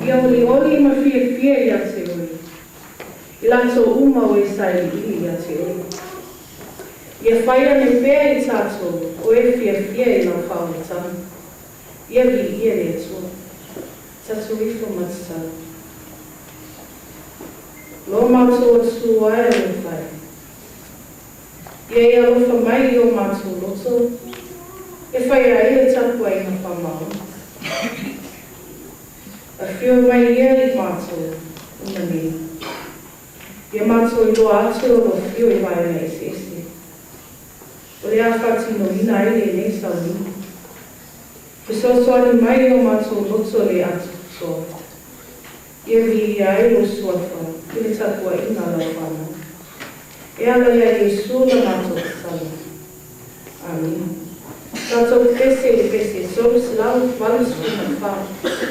Ia olioli ma fiafia ia te oe, i latou uma o e sailiili ia te oe. Ia fai ane pea i tatou o e fiafia i lau faaolataga. Ia viia le Atua. Tatou ifo ma tatalo. Lo matou Atua e alofa e. Ia e alofa mai i o matou loto, e fai ai le tapuaiga faamaoni. Afio mai ia i matou uma nei. Ia matou iloa atu o lo afio i vaega eseese. O le a faatinoina ai lenei sauniga. Fesoasoani mai i o matou loto le atoatoa. Ia viia ai lou suafa i le tapuaiga a lau fanau. E ala iā Iesu la matou tatalo. Amina. Tatou pese i le pese 384.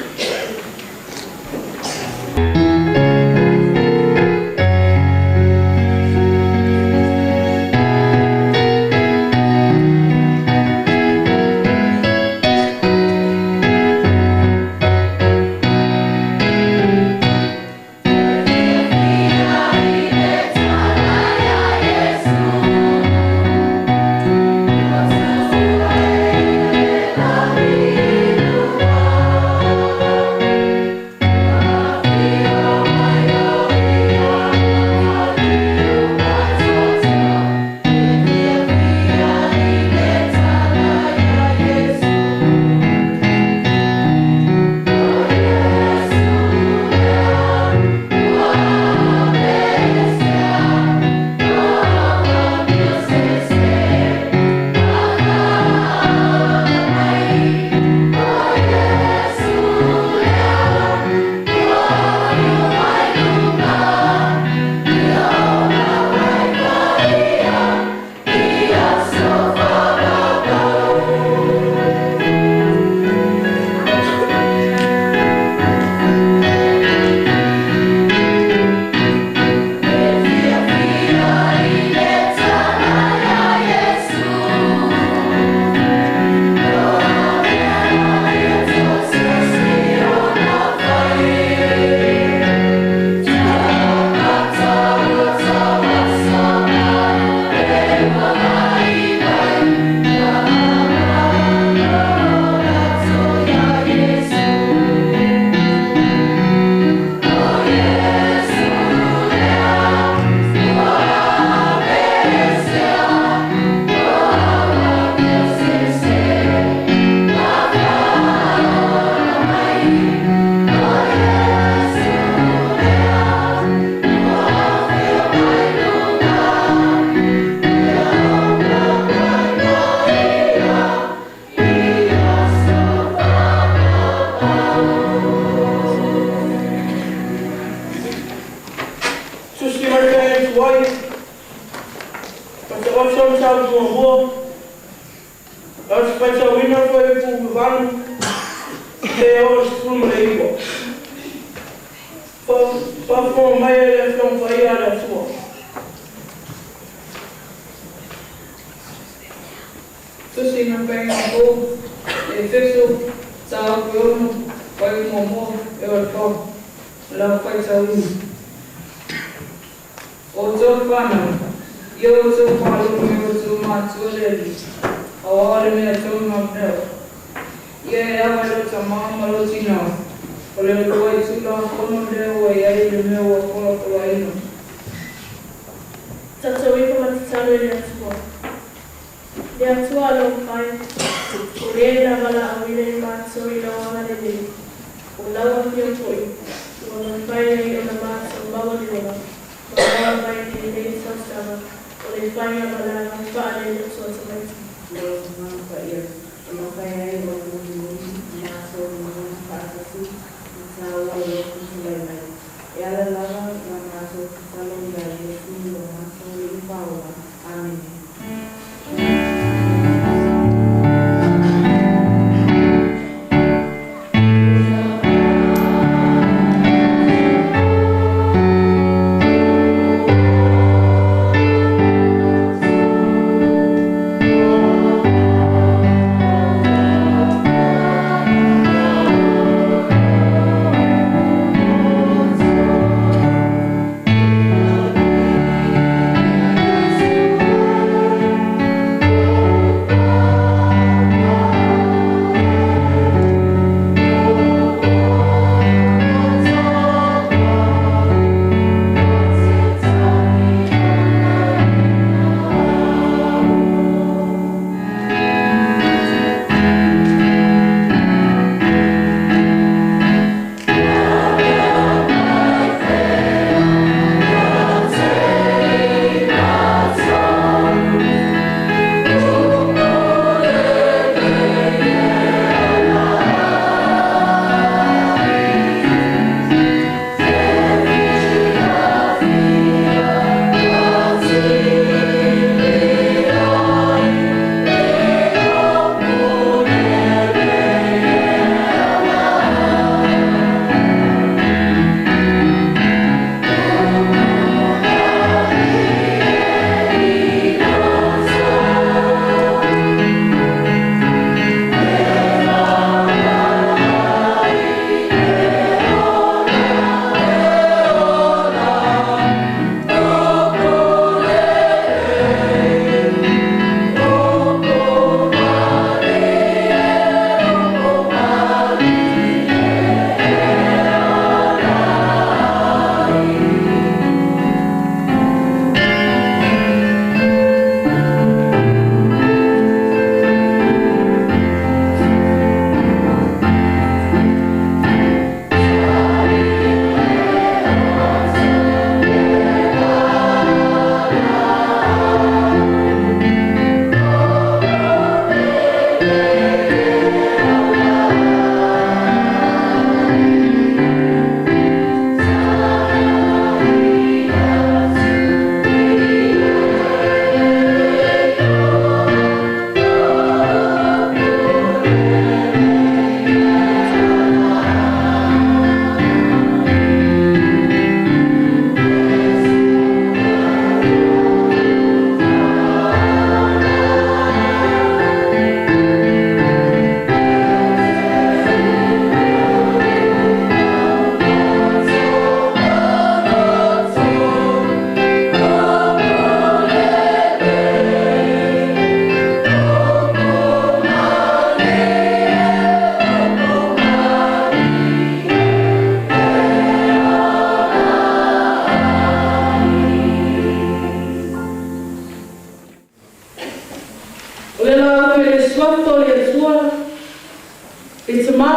Le Tamā,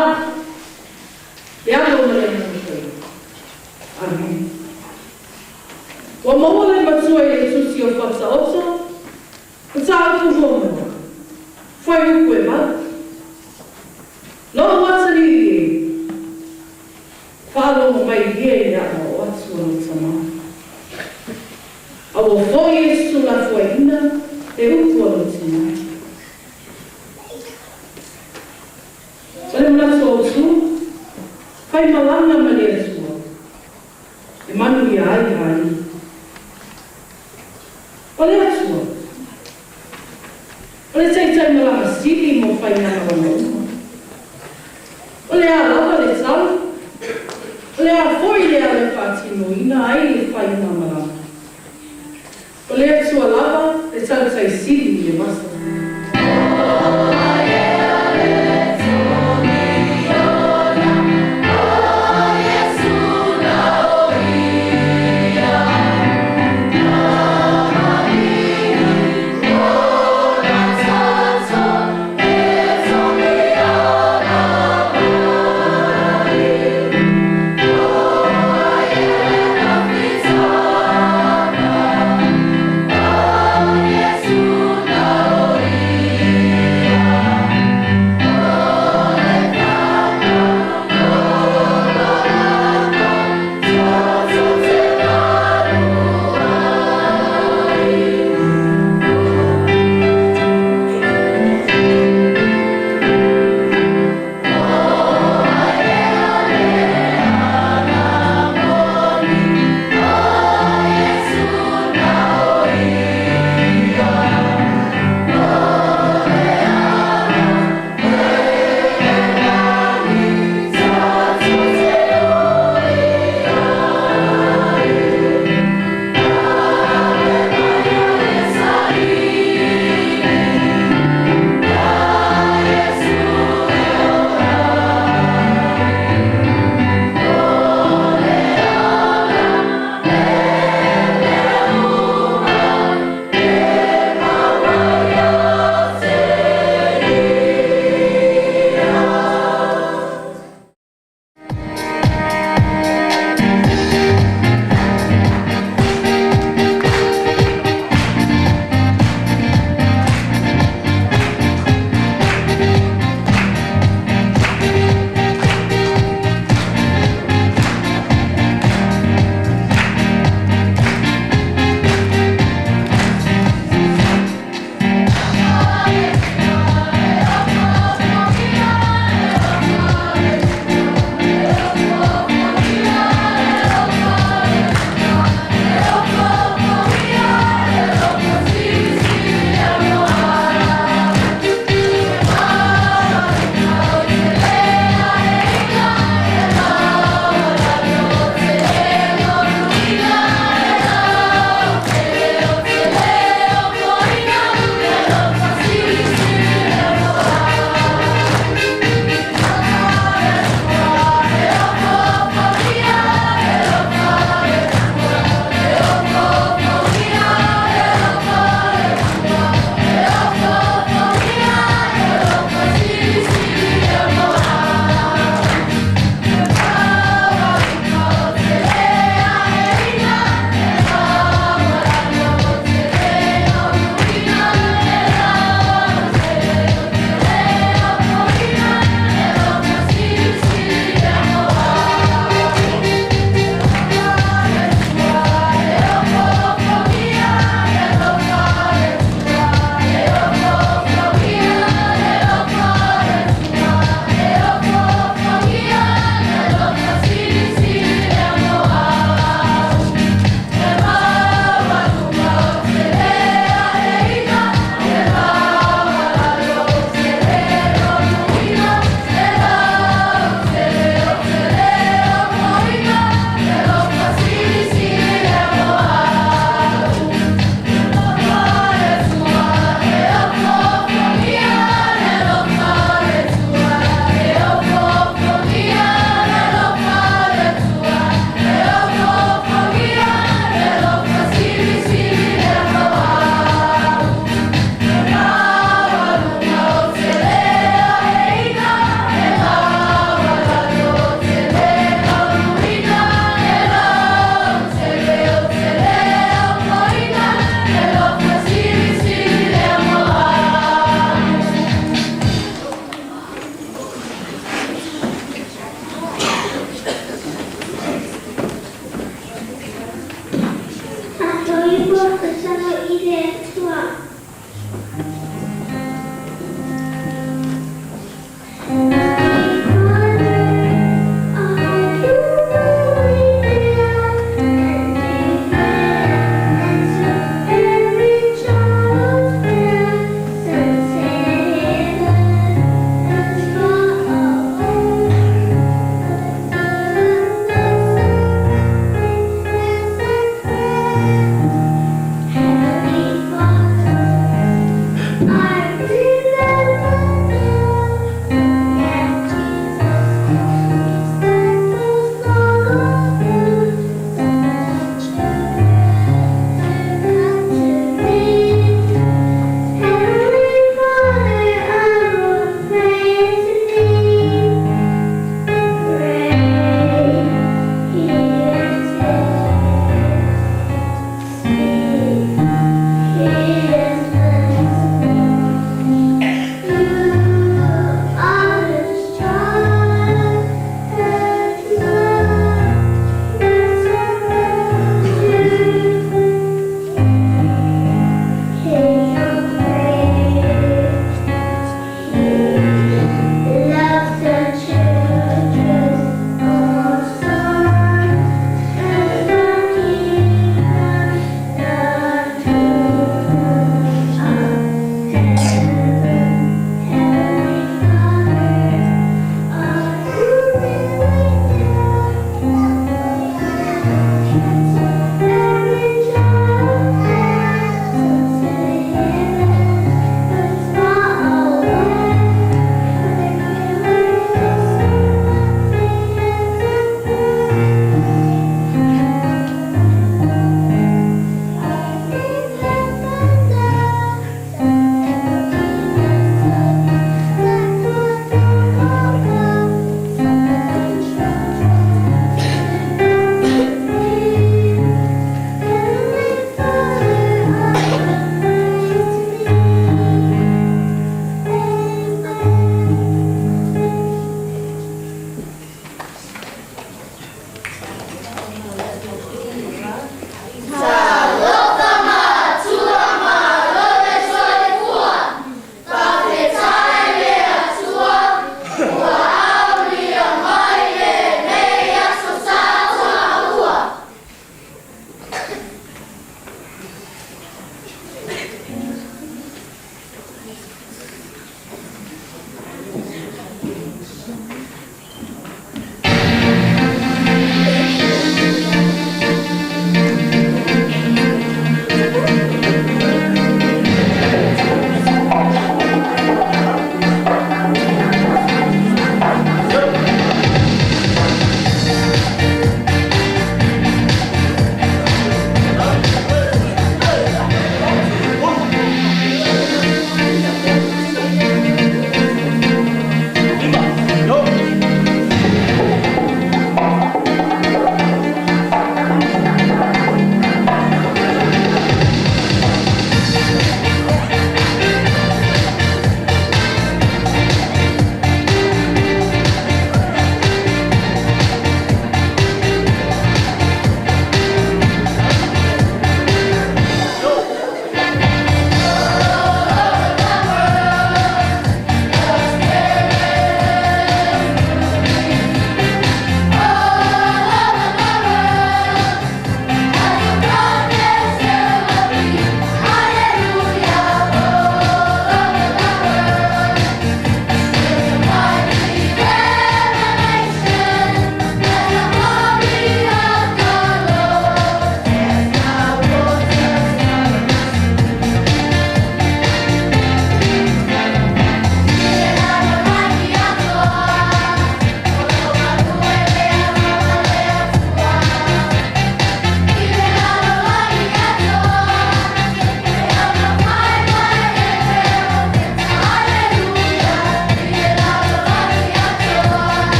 le Alo ma le Agaga Paia. Amene. Ua maua le Matua i le Tusi o Fataoto, Mataupu Muamua, Fuaiupu e 8. Lou atalii e, faalogo mai ia i le aoao atu a lou tama. Aua foi e tuulafoaiina le upu a lou tina. O le manatu autu, Faimalaga ma le Atua, e manuia ai aiga. O le Atua, o le taitaimalaga sili mo faigamalaga uma. O le a lava le tau, o le a foi le ala e faatinoina ai le faigamalaga, o le Atua lava le tautai sili i le vasa.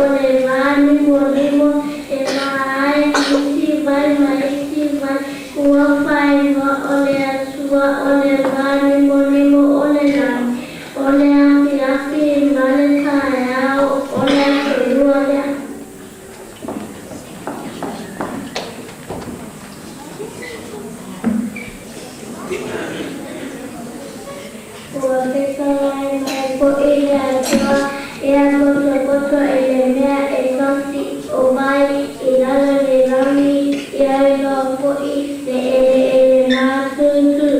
o le vanimolimo e vaai isi vai ma isi vai. Ua faaigoa o le Atua o le vanimolimo o le lagi. O le afiafi ma le taeao o le asolua lea. Ua fetalai mai foi le Atua ia potopoto i le mea e tasi o vai i lalo i le lagi, ia iloa foi le eleele matutu.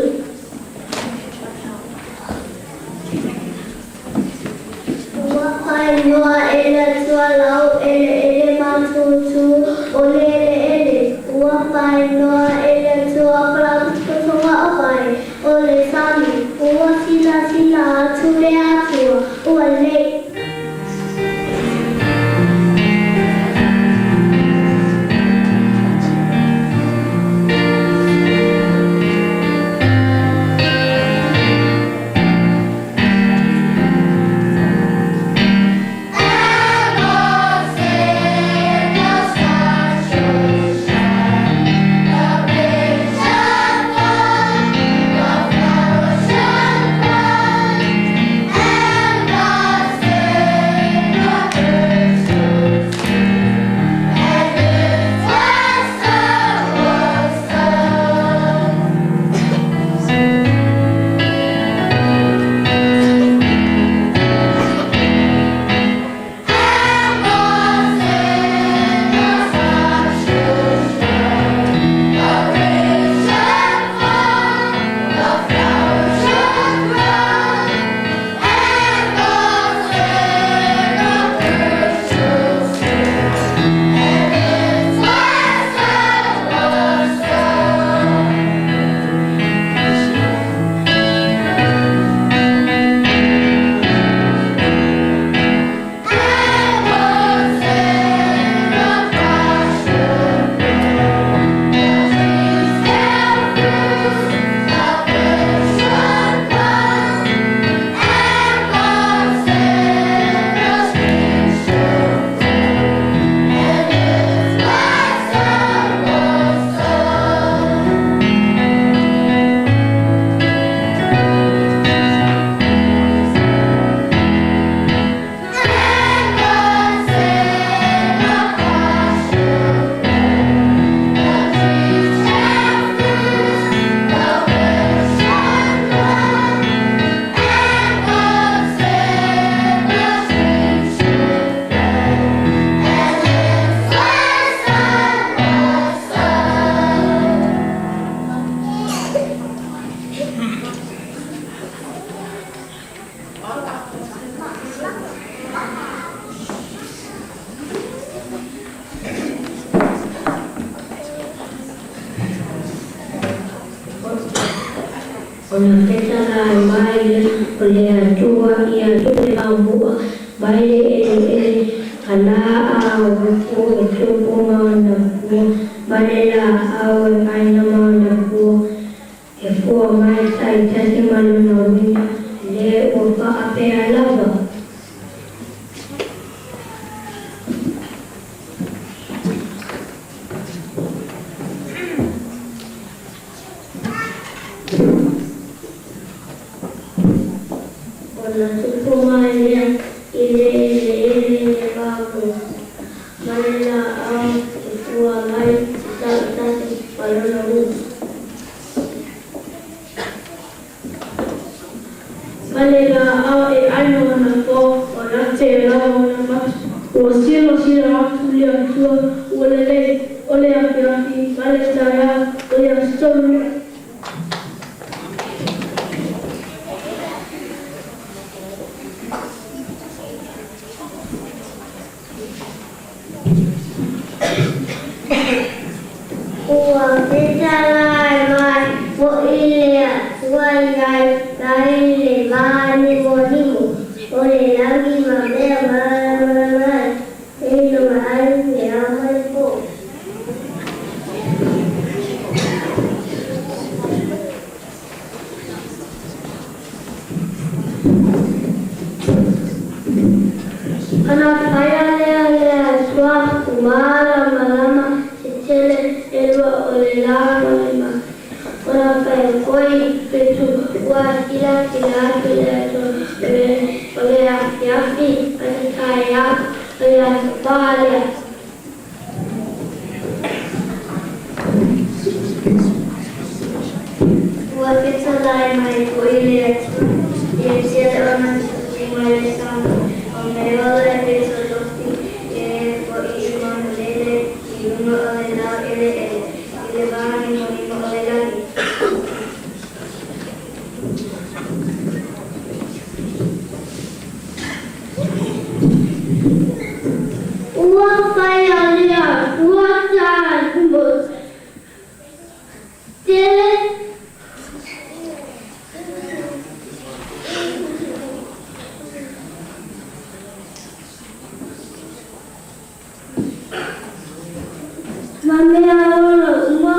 Ua faaigoa e le Atua lau eleele matutu o le eleele. Ua faaigoa e le Atua faalapotopotoga o vai o le sami. Ua silasila atu le Atua ua lelei. Ona fetalai mai lea o le Atua ia le vaamua mai le eleele ka laau e tupu ma ona fua ma le laau e aina ma ona fua e fua mai taitasi ma lona uiga le ua faapea lava. Ona tupu mai lea i le eleele le vaamua ma le laau e fua mai taitasi ma lona uiga. Ma le laau e aina ona fua ona te lava ona maso. Ua silasila atu le Atua ua lelei o le afiafi ma le taeao o le aso tolu lea. Ua fetalai mai foi le Atua ia i le vanimolimo o le lagi ma mea malamalama ai, e iloa ai le ao ma le po. Ona faia lea O le Aso Sa lea. Ua fetalai mai foi le Atua ia tele ona tupu mai le sami, o mea ola e fetolofi e ee foi i manulele i luga o le laueleele i le vānimonimo o le lagi. Ua faia le Atua sa tele. Ma mea ola uma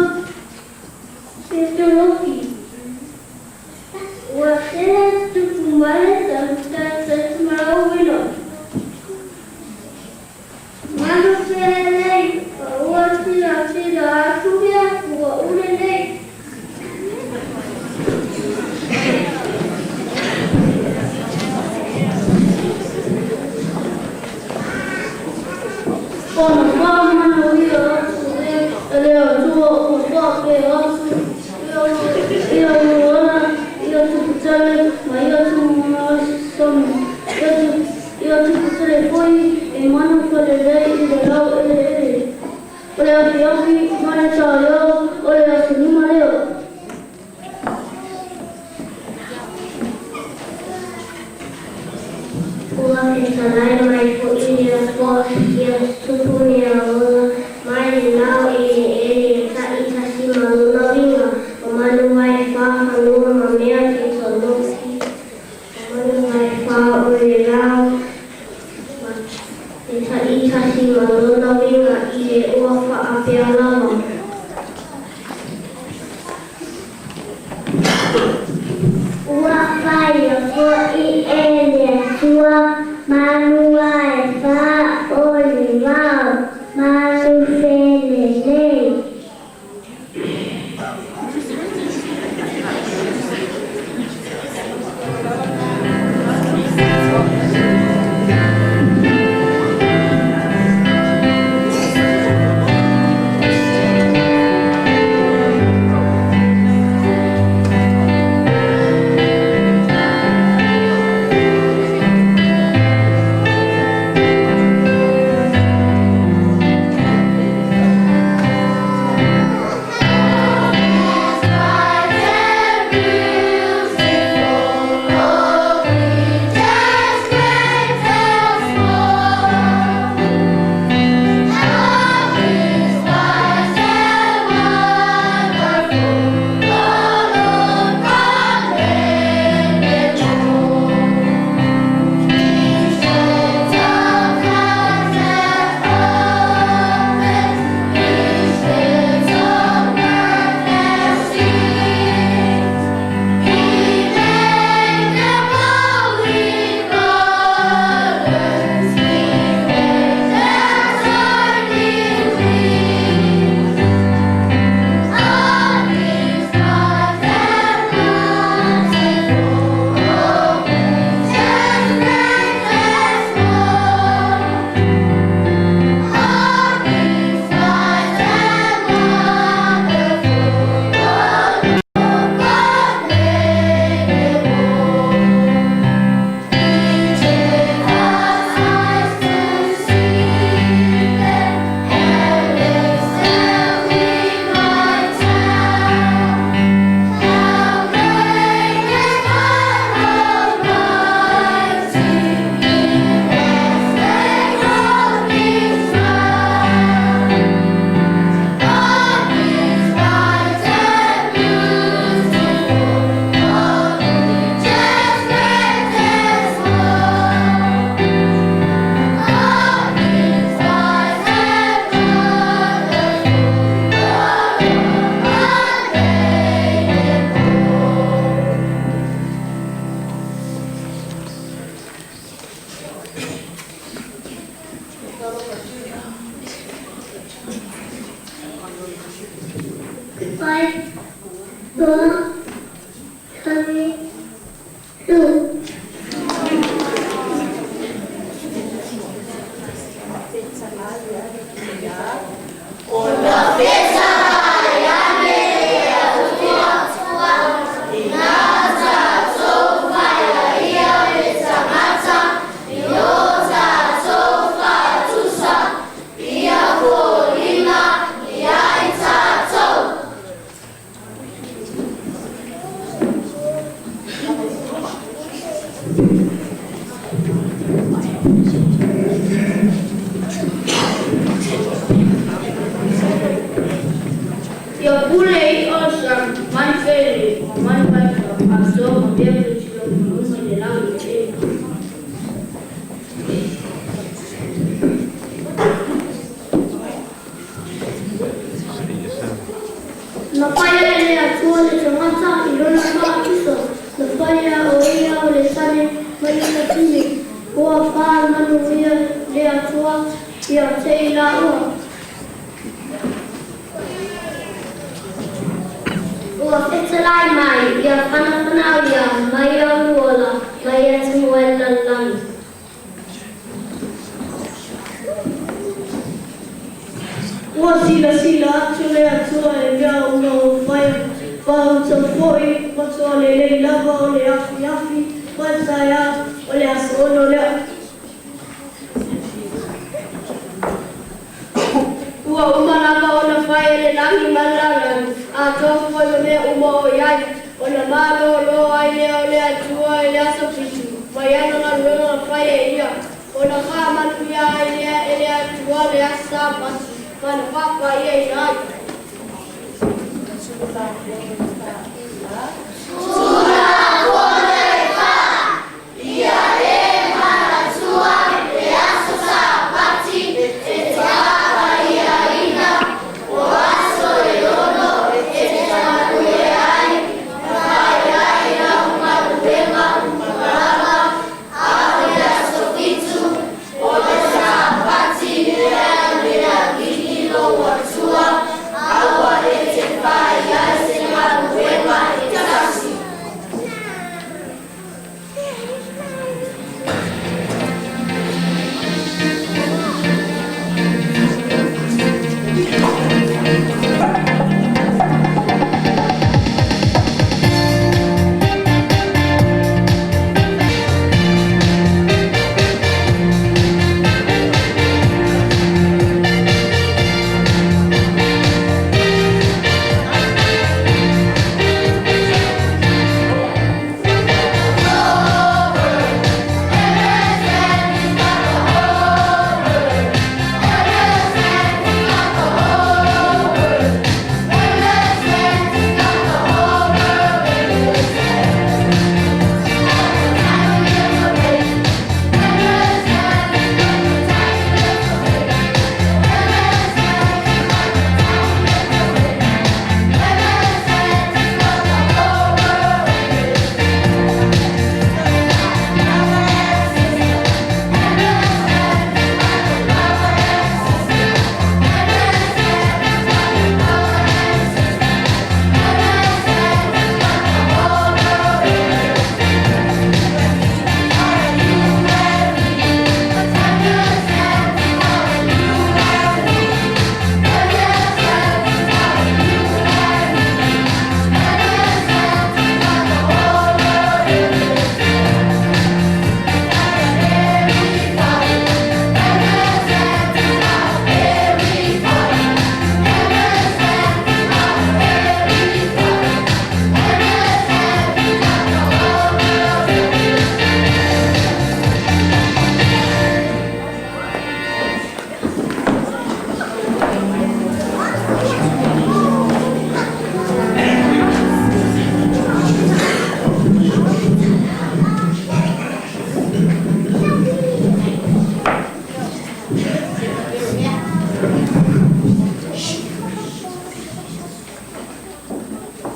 fetolofi. Ua tele tupu mai le sami ma lona uiga. Manu felelei, ua silasila atu le Atua ua lelei. Ona faamanuia atu lea e le Atua ma faapea atu, Ia ola, ia tupu tele ma ia tuumasami. Ia tupu tele foi e manu felelei i le laueleele. O le afiafi ma le taeao o le aso lima lea. Ua fetalai mai foi le Atua ia tupu mea ola mai le laueleele e ta'itasi ma lona uiga, o manu ae fā fanua ma mea fetolofi, o manu ae fā o le lau e ta'itasi ma lona uiga i le ua fa'apea lava. Ua faia foi e le Atua manu ae fā o le vao, manu felelei. 5, 4, 3, 2. Atua le tagata i lona faatusa, na faia o ia o le tane mai le tini. Ua faamanuia le Atua ia te i laua. Ua fetalai mai ia whanawhanau ia mai au ola mai atu moe lalagi. Ua silasila atu le Atua i mea uma ua faia, faaauta foi matuā lelei lava. O le afiafi ma le taeao, o le aso 6 lea. Ua uma lava ona fai e le lagi ma le lalolagi, atoa foi ma mea uma o i ai, ona malōlō ai lea o le Atua i le aso 7 mai ana galuega na fai e ia, ona faamanuia ai lea e le Atua le aso Sapati ma na faapaiaina ai.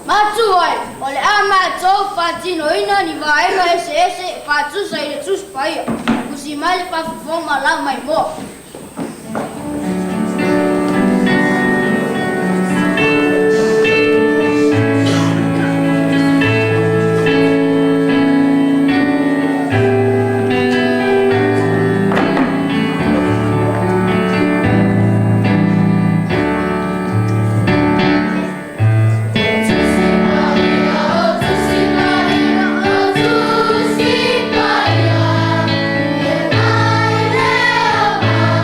Matua e, o le a matou faatinoina ni vaega eseese e faatusa i le Tusi Paia. Tusi mai le faafofoga ma lau maimoa. Tusi Paia, e mai lea.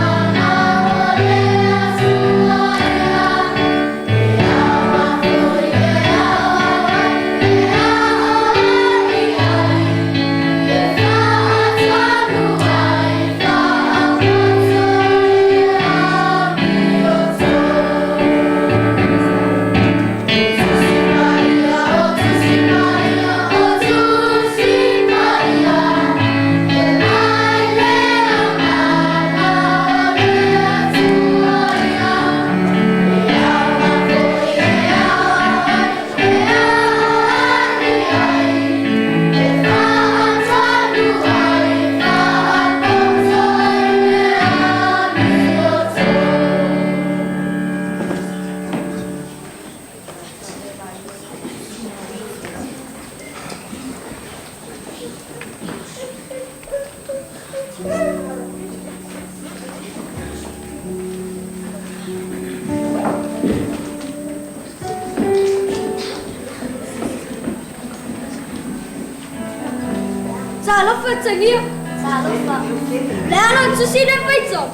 Talofa Atagia. Talofa. O le a lau tusi lea e faitau?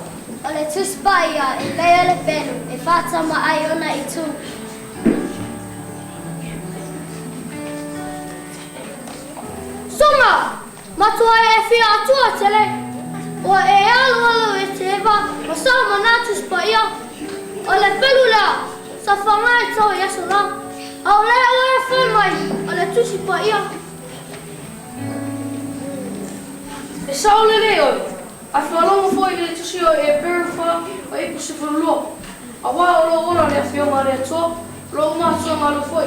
O le Tusi Paia e pei o le pelu e faatama ai ona itu. Soga! Matua e fia atua tele. Ua e alualu i te eva ma sa ma nā Tusi Paia. O le pelu lea sa faga e tau i aso la. A o lea oe e fai mai o le Tusi Paia. E sao lelei oe, ae faalogo foi i le tusi o Eperu fa ma ipu 12, Auā o lou ola le Afioga a le Atua, o lou matua malo foi,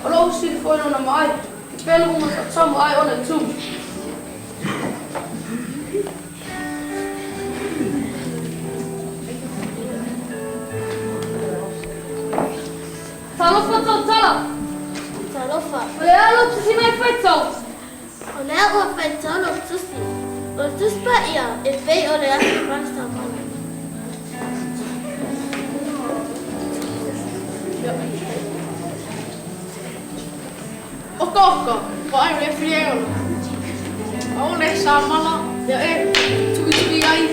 o lou sili foi lona maai, ke pelu uma tautama ai ona itu. Talofa tautala! Talofa. O le a lou tusi mai faitau? O lea ua faitau lou tusi. O le Tusi Paia e pei o le afi faasamala. Oka oka, vaai le afi e ola. Aole e samala ia e tukituki ai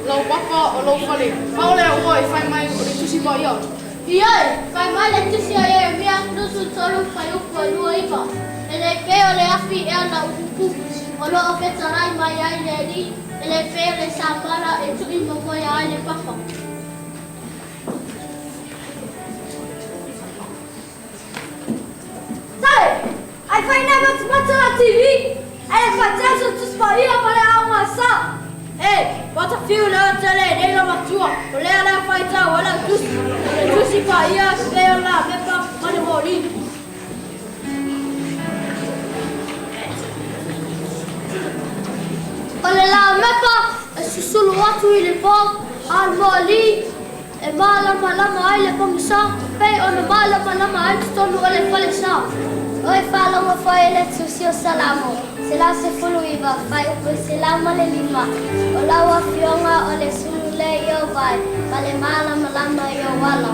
lau papa o lou fale. Aole a ua e fai mai o le Tusi Paia. Ioe, fai mai le tusi a Ieremia 23 fuaiupu 29, E le pei o le afi ea na upu, o lo o fetalai mai ai le Alii, e le pei o le samala e tui momoea ai le papa. Tale, ai fai nai matamata la TV, ai le faitau sa Tusi Paia ma le Aoga Sa. E, pata fiu lea tele e nei la matua, o lea la faitau ai lau tusi, o le Tusi Paia e pei o la pepa ma le moli. O le lamepa e susulu atu i le po, a o le moli e malamalama ai le pogisa, pei ona malamalama ai totonu o le falesa. Oi faalogo foi i le Tusi o Salamo, 119, fuaiupu 105, O lau Afioga o le sulu lea i ou vae, ma le malamalama i ou ala.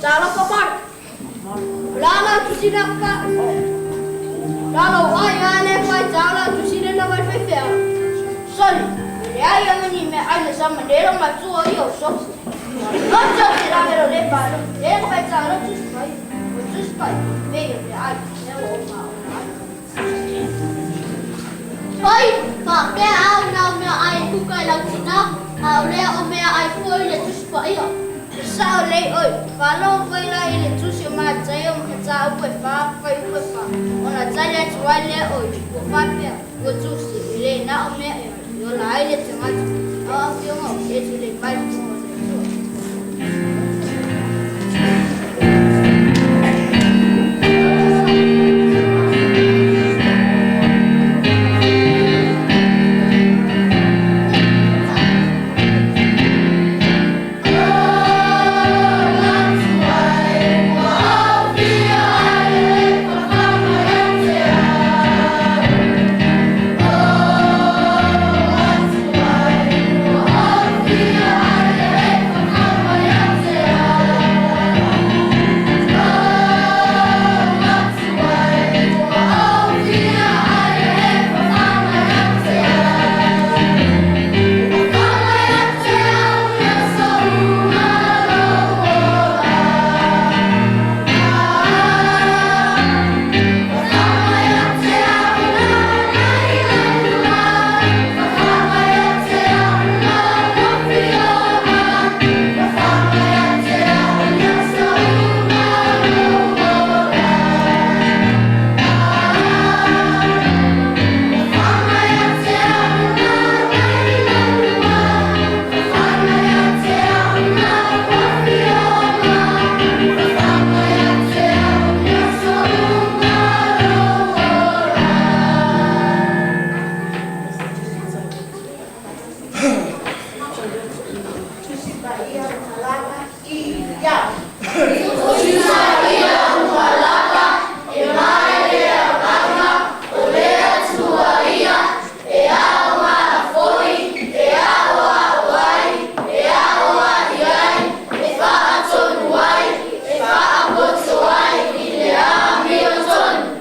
Talofa mai. O le a lau tusi na fa. O le a lou aiga e le faitau lau tusi lena mai faifeau. Soli, e leai au i ni meaai na sa manelo matua ia o sofu. Ote o te lave lo le palo, le faitau lau tusi paia. O tusi paia, pei o le ai, mea ua ou maona ai. Oi, faapea au na o meaai e kuka i lau tinā, a o lea o meaai foi le Tusi Paia. E sao lelei oe, faalogo foi la i le tusi o Mataio mataupu e fa, fuaiupu e fa, ona tali atu ai lea oe, ua faapea, ua tusi, e le na o mea e ola ai le tagata, a o afioga o e tulei mai i luma o le Atua. Usaia ia. Usaia uma lava e mai le Agaga, o le Atua ia, e ao foi, e aoao ai, e aoai ai, e faatonu ai, e faapoto ai i le amiotonu.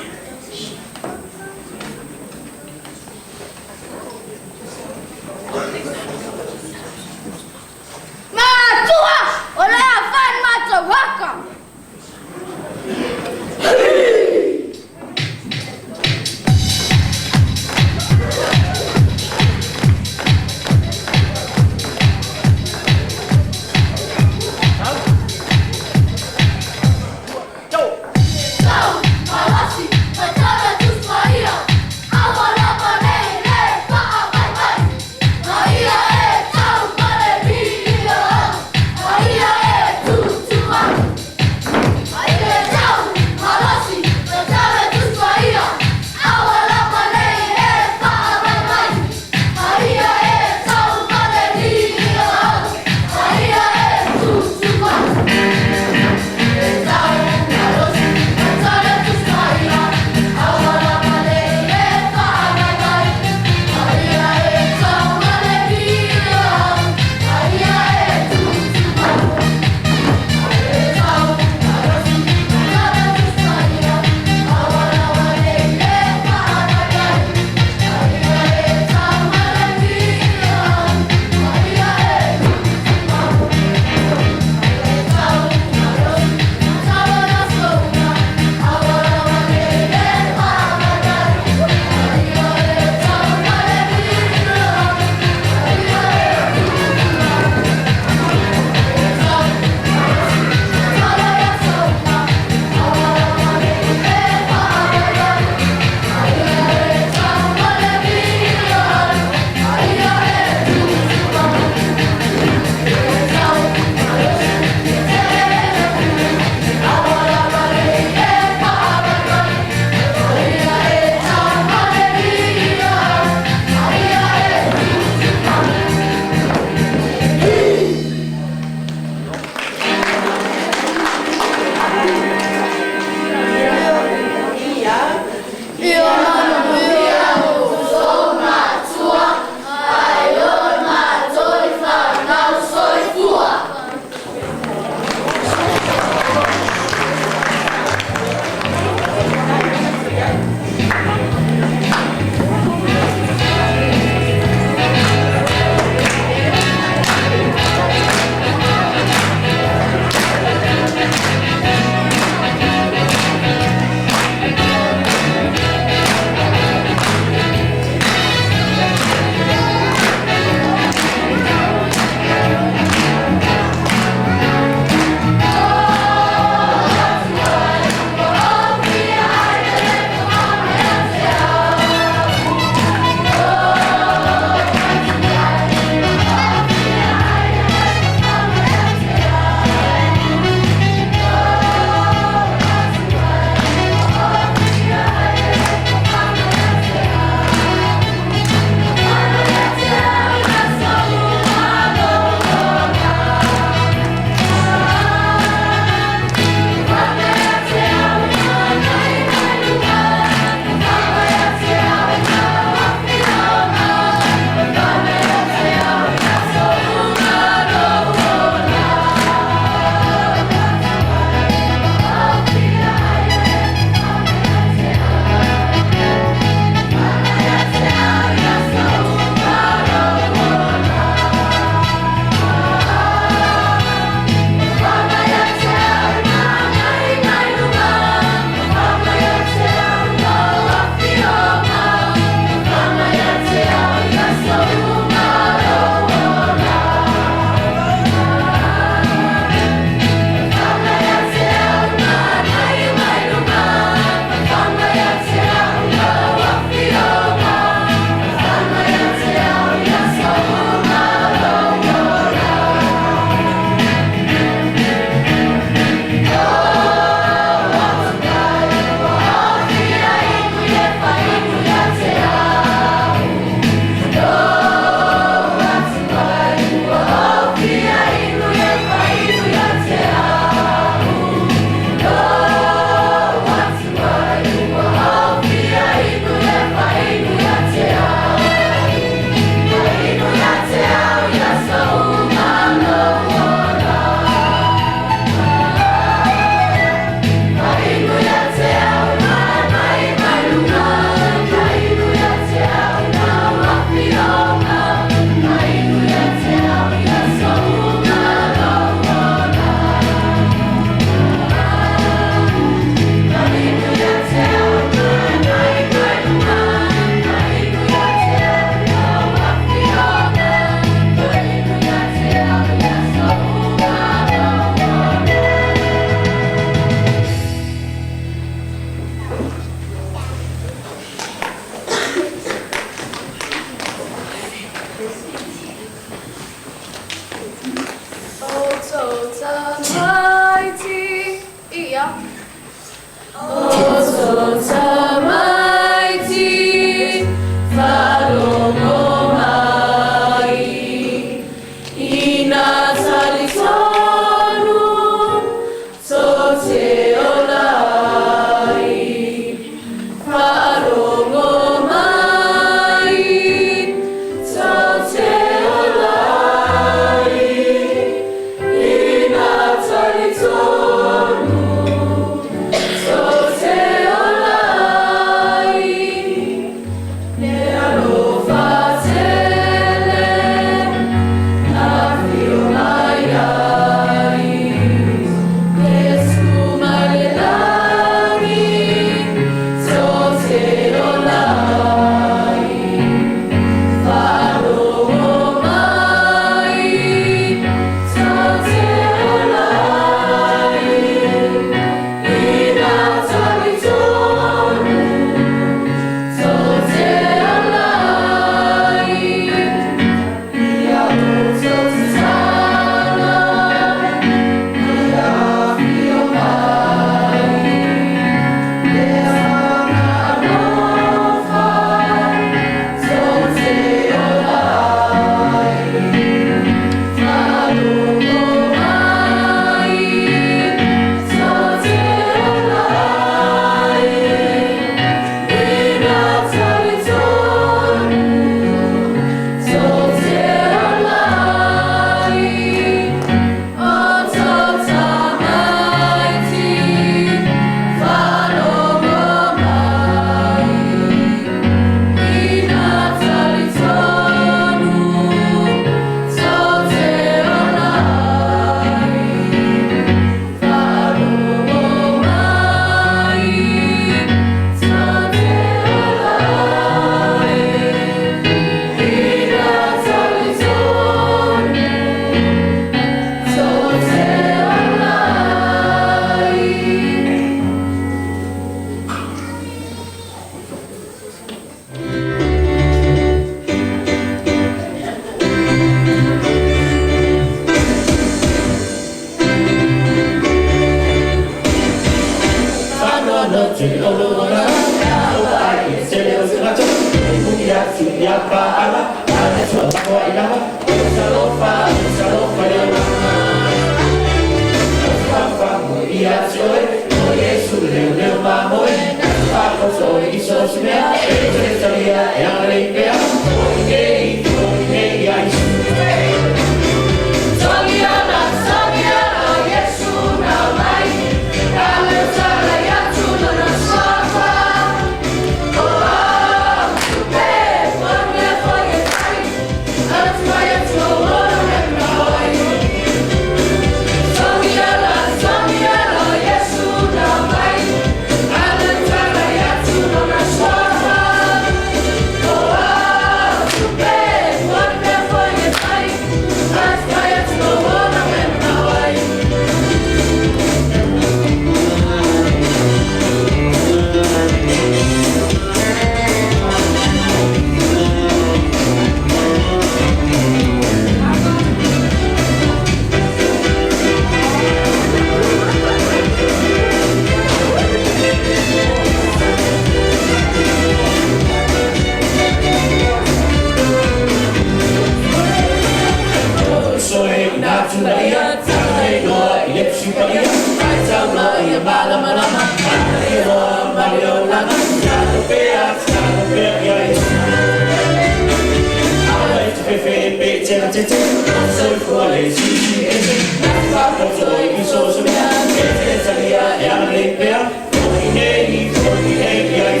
e sisi ese, na whakapoto i so se mea, e te talia e ana nei pea, toi nei, toi nei, ia i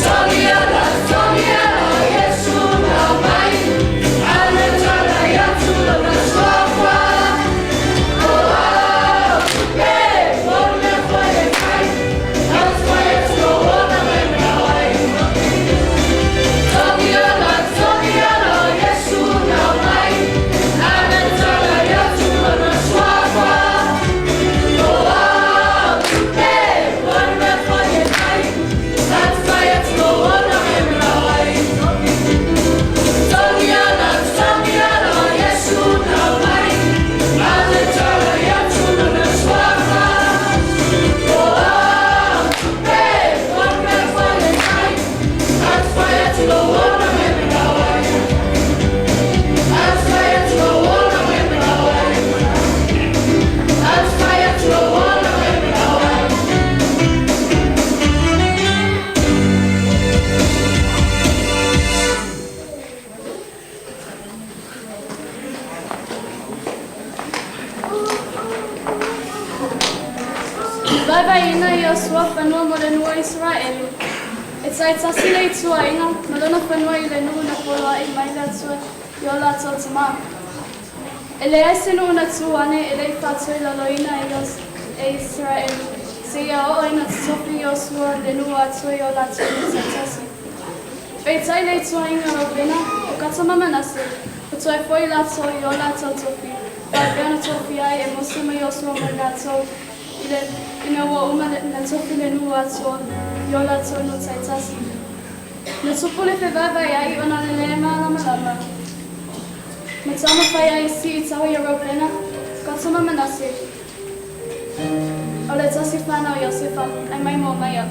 Talia Yesu na mai, ale tala ia tu lona suafa. Oh, eh, mo le foi e mai, as foi e tu ona me mai. Talia Yesu na mai, ale tala ia tu lona suafa. Oh, eh, mo le foi e mai, as foi e tu ona me mai. Talia Yesu na mai, ale tala ia tu lona suafa. Oh, eh, mo le foi e mai, as foi e tu ona me mai. As foi e tu ona me mai. As foi e tu ona me mai. Vaevaeina Iosua fanua mo le nuu o Iseraelu, e taitasi le ituaiga ma lona fanua i le nuu na poloaʻi mai le Atua i o latou tamā. E leai se nuu na tū ane e lei faatuilaloina e Iseraelu, seia oo ina totofi Iosua le nuu atoa i o latou nuu taitasi. Peitai le ituaiga o Reubena, o Kata ma Manase, ua toe foi latou i o latou tofi, faapea na tofia ai e Mose ma Iosua mo i latou i le ina ua uma na tofi le nuu atoa i o latou nuu taitasi. Na tupu le fevaevaeaʻi ona le lē malamalama ma taumafai ai e siʻi taua ia Reubena, Kata ma Manase, o le tasi fanau Iosefa, ae mai moa maia.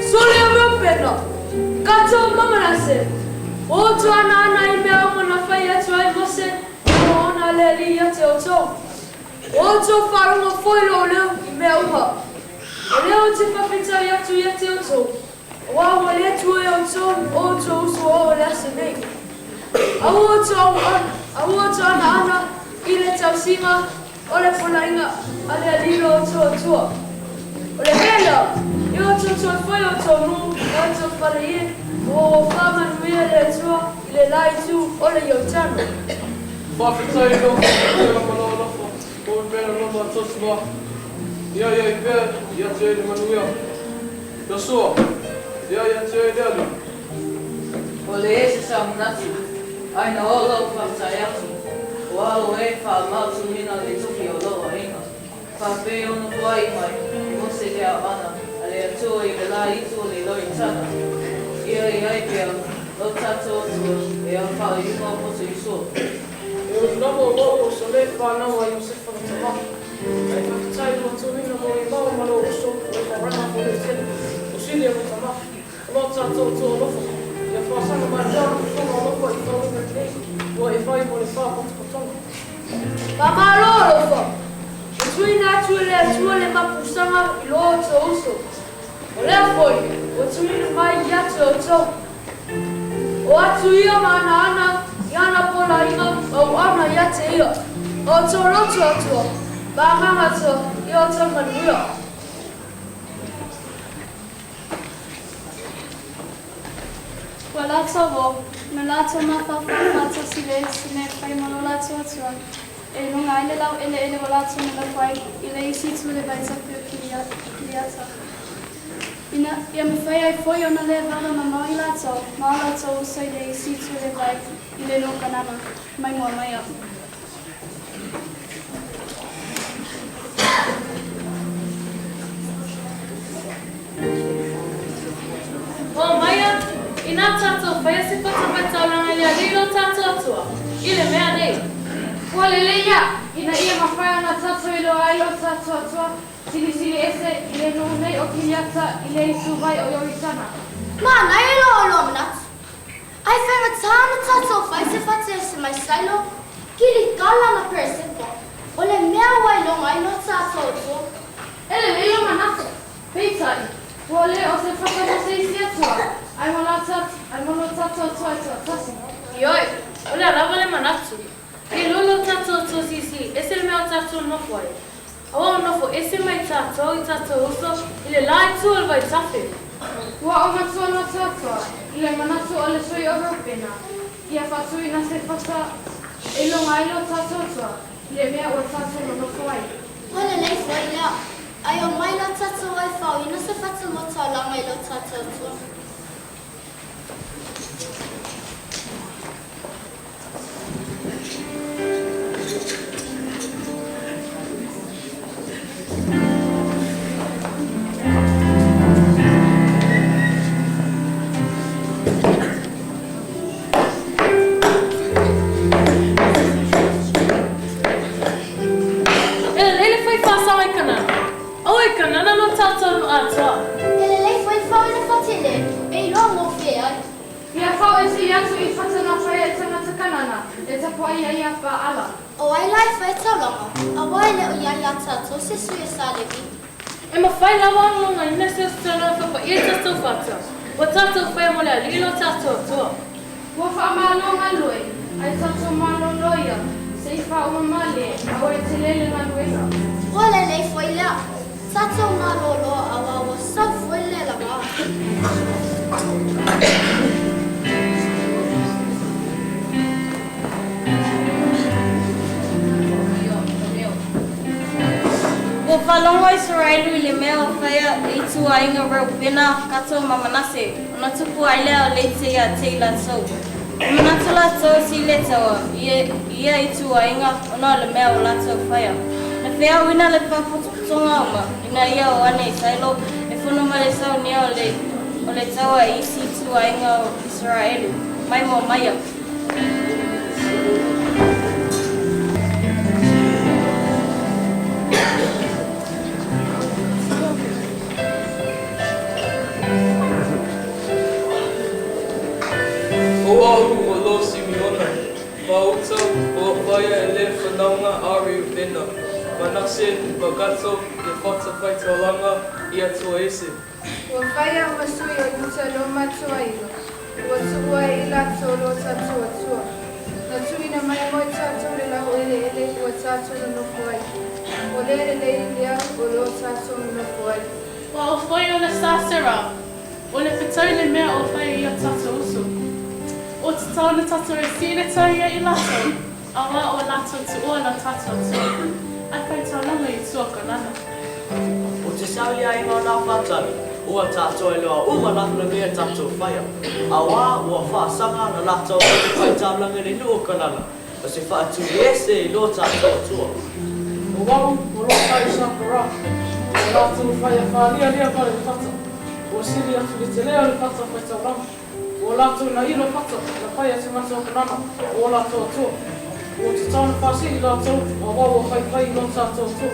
Soli o Reupena, Kata ma Manase, o outou anaana i mea uma na fai atu ai Mose ma ona le alii ia te outou. O outou faalogo foi lou leo i mea uma. O lea ou te faafetai atu ia te outou, auā ua le Atua e outou o outou uso oo le aso nei. Aua outou aua outou anaana i le tausiga o le polaʻiga a le Alii lo outou Atua. O le mea lea, ia outou toe fai outou nuu ma outou fale e, ua ua faamanuia le Atua i le la itu o le Ioritana. Faafetai i lou faafetai ma lou alofa, o Reubena loma tausiloa. Ia ia i pea ia te oe le manuia. Iosua, ia ia te oe le Alii. Ua leai se sa manatu, ae na oo lau faafetai atu, auā ua e faamautuina le tofi o lou aiga. Faapei ona poaʻi mai e Mose le auauna a le Atua i le la itu o le Ioritana. Ia i ai pea lo tatou Atua e aofaʻiuga o poto Iosua. E ui lava o lou uso le fanau a Iosefa na tamā, ae faafetai i lou tuuina mo e maua ma lou uso o Eparama mo le tele, o Silia na tamā, o lo tatou Atua alofa, ia faasaga mai pea ona fofoga alofa i faauiga lenei ua e fai mo le faapotopotoga. Faamalo alofa, ua tuuina atu e le Atua le mapusaga i lo outou uso. O lea foi, ua tuuina mai ia te outou. O atu ia ma anaana i ana polaʻiga ma auauna ia te ia. O outou loto Atua, ma agaga Atua, ia outou manuia. Ua latou ō, ma latou mafaufau faatasi le isi mea e fai mo lo latou Atua, e luga ai le laueleele o latou nonofo ai i le isi itu o le vaitafe o Kiriata. Ina ia mafai ai foi ona le vava mamao i latou ma o latou uso i le isi itu o le vai i le nuu o Kanana, mai moa maia. O maia, inā tātou whaia se whatafaitaulaga i le Alii lo tātou Atua, i le mea nei. Ua lelei ia, ina ia mafai ona tātou iloa ai lo tātou Atua, silisili ese i le nuu nei o Kiriata i le ituvai o Ioritana. Manaia loa o loa manatu. Ai faigata ona tātou fai se fata ese mai Sailo, Kilikala ma Peresepa. O le mea ua iloga ai lo tatou Atua. E lelei lou manatu. Peitai, ua le o se fata mo se isi Atua, ae mo lo tatou Atua e toatasi. Ioe, o lea lava le manatu. E iloa lo tatou Atua Silisili Ese le mea o tatou nofo ai. Aua o nofo ese mai tatou i tatou uso i le la itu o le vaitafe. Ua ou matua noatoatoa i le manatu o le sui o Reubena, ia faatuina se fata e iloga ai lo tatou Atua i le mea ua tatou nonofo ai. Ua lelei foi lea, ae omai la tatou e faoina se fata mo taulaga i lo tatou Atua. E lelei le fai faasaga i Kanana. Aua e Kanana lo tatou nuu atoa. E lelei foi le faoina fatele e iloa gofie ai. Ia fao e sili atu i fata na faia e tagata Kanana e tapuai ai ia Paala. O ai la e fai taulaga, aua e le o i ai ia tatou se sui o sa Levi. E mafai lava ona logaina se ositaulaga e faapaia i tatou fata, ua tatou faia mo le Alii lo tatou Atua. Ua faamalo galue, ae tatou malolo ia, se i faauma malie, aua e tele le galuega. Ua lelei foi lea, tatou malolo aua ua sau foi le laga. Ua faalogo Isaraelu i le mea o faia e ituaiga Reubena, Kato ma Manase, ona tupu ai lea o le ite iā te i latou. Ua manatu latou e sili le taua i ia ituaiga ona o le mea o latou faia. Na feauina le faapotopotoga uma ina ia o ane i Sailo e fono ma le saunia o le taua i isi ituaiga o Isaraelu mai moa maia. O au o lo Simeona, ma uta ua faia e le whanaunga a Reubena, Manase, ma Gato, le fatafaitaulaga i Atua ese. Ua faia ma sui o Iuta lo matuaiga, ua tuua ai i latou lo tatou Atua. Na tuuina mai mo i tatou le laueleele ua tatou nonofo ai, o le lelei lea o lo tatou nonofo ai. Ua o foi o le sa Sera, o le fetau le mea o faia i o tatou uso. O tatau ona tatou e sii le tau ia i latou, auā ua latou tuua lo tatou Atua, ae fai taulaga i tua o Kanana. O te sauli aiga o Nafatali, ua tatou iloa uma na mea tatou faia, auā ua faasaga na latou ai te fai taulaga i le nuu o Kanana, o se faatuli ese i lo tatou Atua. O au, o lo ta Isakara, ua latou faia faalialia vale le fata, ua sili atu le telē o le fata fai taulaga. Ua latou nailo fata na faia e tagata o Kanana, o o latou Atua. Ua tatau ona faasili latou, auā ua faifai i lo tatou Atua.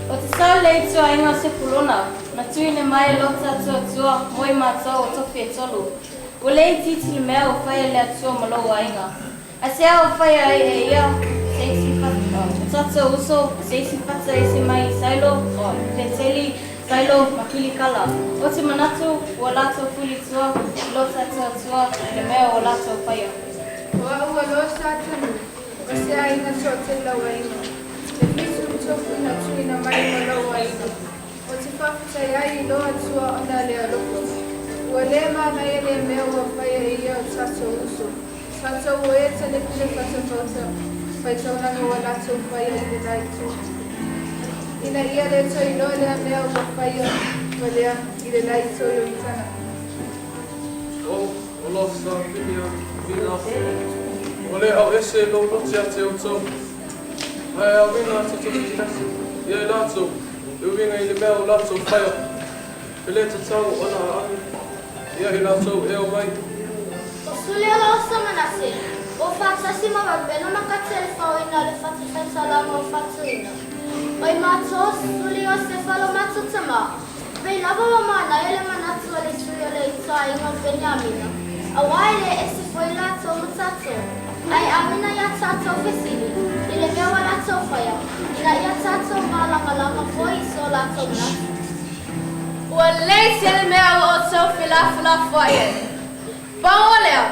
O te sao le ituaiga o Sepulona, na tuuina mai e lo tatou Atua mo i matou o tofi e tolu. Ua le itiiti le mea ua faia e le Atua ma lou aiga. Aisea ua faia ai e ia se isi fata o tatou uso, se isi fata ese mai i Sailo, Peteli, Sailo ma Kilikala. Ou te manatu ua latou fuli tua i lo tatou Atua i le mea ua latou faia. O au ua loa Satani, o se aiga toatele lau aiga, e fitu tofu na tuuina mai mo lou aiga. Ou te faafetai ai i lo Atua ona le alofa. Ua le manaia le mea ua faia e ia o tatou uso, tatou ua e talepe le fatafauta faitaulaga ua latou faia i le la itu. Ina ia le toe iloa lea mea ua faia ma lea i le la itu o Ioritana. O o lo sa filia vila. O le au ese lou lote ia te outou. Ae auina te tofi ia i latou, e uiga i le mea o latou faia. E le tatau ona aami ia i latou e omai. O suli o lo sa Manase, ua faatasi ma Reubena ma Gata i le faoina o le fatafaitaulaga o faatuina. O i matou suli o Sefa lo matou tama, pei lava ua manaia le manatu o le sui o le ituaiga o Beniamina, auā e le ese foi latou ma tatou, ae auina iā tatou fesili i le mea ua latou faia. Ina ia tatou malamalama foi i so latou manatu. Ua lelei tele mea ua outou felafolafoai ai. Pau o lea,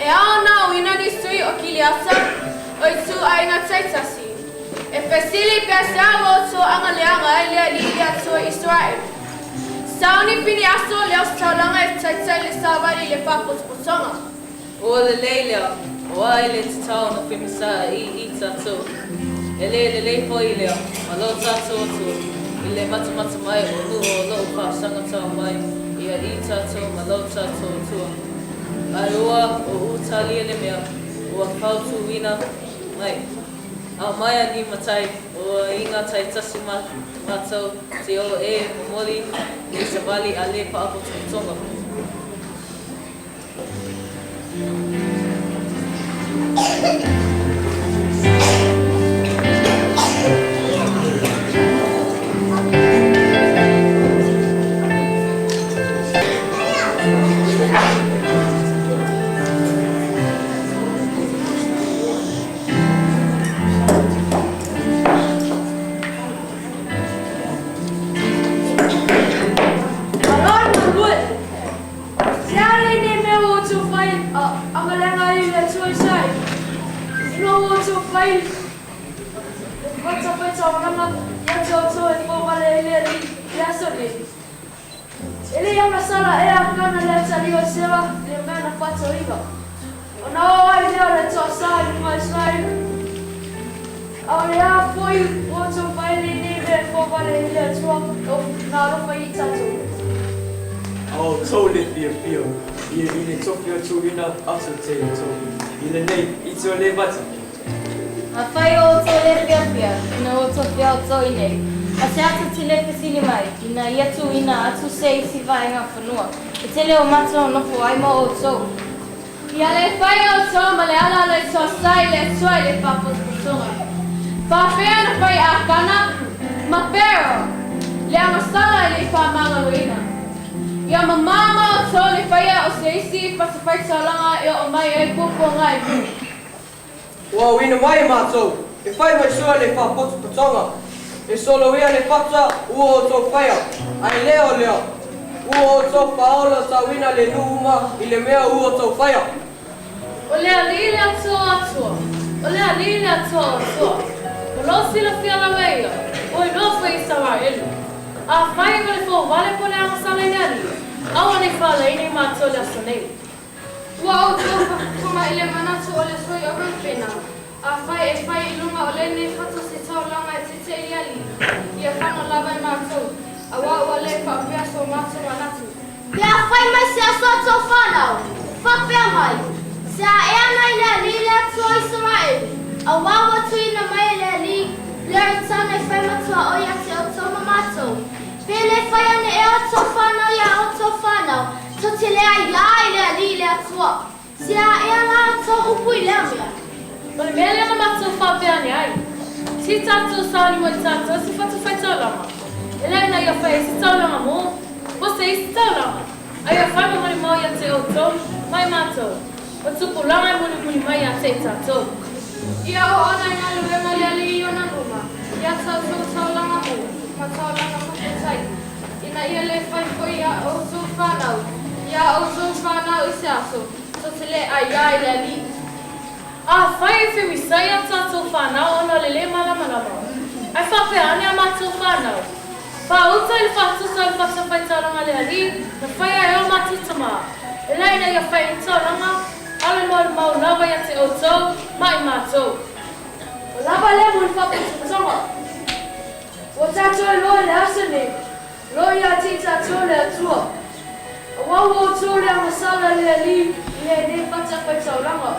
e ao ona auina ni sui o Kiliata o ituaiga taitasi, e fesili pe aisea ua outou agaleaga ai le Alii le Atua o Isaraelu. Sauni Piniaso le ositaulaga e taitai le savali i le faapotopotoga. Ua lelei lea, auā e le tatau ona femisaai i tatou. E le lelei foi lea ma lo tatou Atua, i le matamata mai o nuu o loo faasagatau mai ia i tatou ma lo tatou Atua. Ae ua ou talia le mea ua fautuaina mai. Aumaia ni matai o aiga taitasi matou te o e momoli le savali a le faapotopotoga. Malo le malu e! Se a lenei mea ua outou fai a agaleaga ai i le Atua Isaraelu, ina ua outou fai le fata faitaulaga ia te outou e foavale ai le Alii i le aso nei? E le i agasala ea Akana le atalii o Sera i le mea na faatauina, ona oo ai lea o le toasā i luga o Isaraelu? A o le a foi ua outou fai ai lenei mea e foavale ai le Atua na alofa i tatou? A outou le fiafia ia i le tofi o tuuina atu te outou i lenei itu o le vata. Afai o outou le fiafia, ina ua tofia outou i nei, a se atu te le fesili mai, ina ia tuuina atu se isi vaega fanua, e tele o matou nofo ai ma outou. Ia le fai outou ma le ala o le toasā i le Atua i le faapotopotoga. Faapea na fai Akana ma Pero, le agasala e le i faamagaloina. Ia mamama outou le faia o se isi fatafaitaulaga e oo mai ai puapuaga e lua. Ua auina mai e matou, e fai mai sua le faapotopotoga, e soloia le fata ua outou faia, ae le o lea, ua outou faaola sauina le nuu uma i le mea ua outou faia. O le Alii le Atua o atua, o le Alii le Atua o atua, o loo silafia lava e ia, o iloa foi Isaraelu. Afai o le foavale po o le agasala i le Alii, aua nei faalaina i matou i le aso nei. Ua outou faafofoga i le manatu o le sui o Reupena, afai e fai i luga o lenei fata se taulaga e tete i le Alii, ia fano lava e matou, auā ua le faapea so matou manatu. Pe a fai mai se aso a tou fanau, faapea mai, Se a ea mai le Alii le Atua o Isaraelu, auā ua tuuina mai e le Alii le aritana e fai matuaoi ia te outou ma matou. Pe le fai ane ea outou fanau iā outou fanau, tou te le aiā i le Alii le Atua. Se a ea la outou upu i lea mea? O le mea lea na matou faapea ane ai, Si tatou sauni mo i tatou se fatafaitaulaga, e leai na ia fai ai se taulaga mo, po se isi taulaga, a ia fai ma molimau ia te outou ma i matou, o tupulaga e mulimuli mai ia te i tatou. Ia oo ona i galuega le Alii i ona luma, ia tatou taulaga mo, ma taulaga fafetai, ina ia le fai foi ia outou fanau, ia outou fanau i se aso, tou te le aiā i le Alii. Afai e femisai a tatou fanau ona o le le malamalama, ae faapea ane a matou fanau, Faauta i le faatusa o le fatafaitaulaga a le Alii na faia e o matou tamā, e leai ina ia fai ai ni taulaga, a o le molimau lava ia te outou ma i matou. Ua lava lea mo le faapotopotoga. Ua tatou iloa i le aso nei, o lo o ia te i tatou le Atua. Auā ua outou le agasala i le Alii i lenei fatafaitaulaga.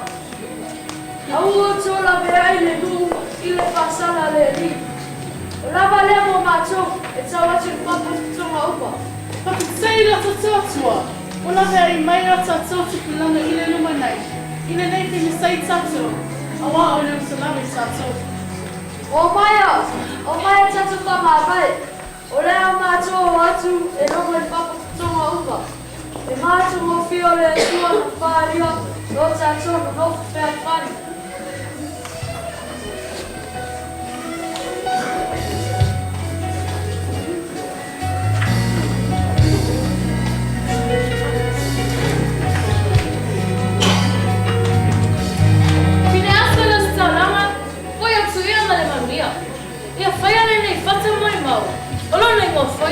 Aua outou laveai le nuu i le faasala a le Alii. Ua lava lea mo matou e tau atu i le faapotopotoga uma. Faafetai i lo tatou Atua, ua laveai mai a tatou tupulaga i le lumanai, i lenei femisai tatou, auā o le uso lava i tatou. Omaia, omaia tatou faamavae, o le a matou o atu e logo i le faapotopotoga uma. E matagofie o le Atua na faaalia lo tatou nonofo fealofani.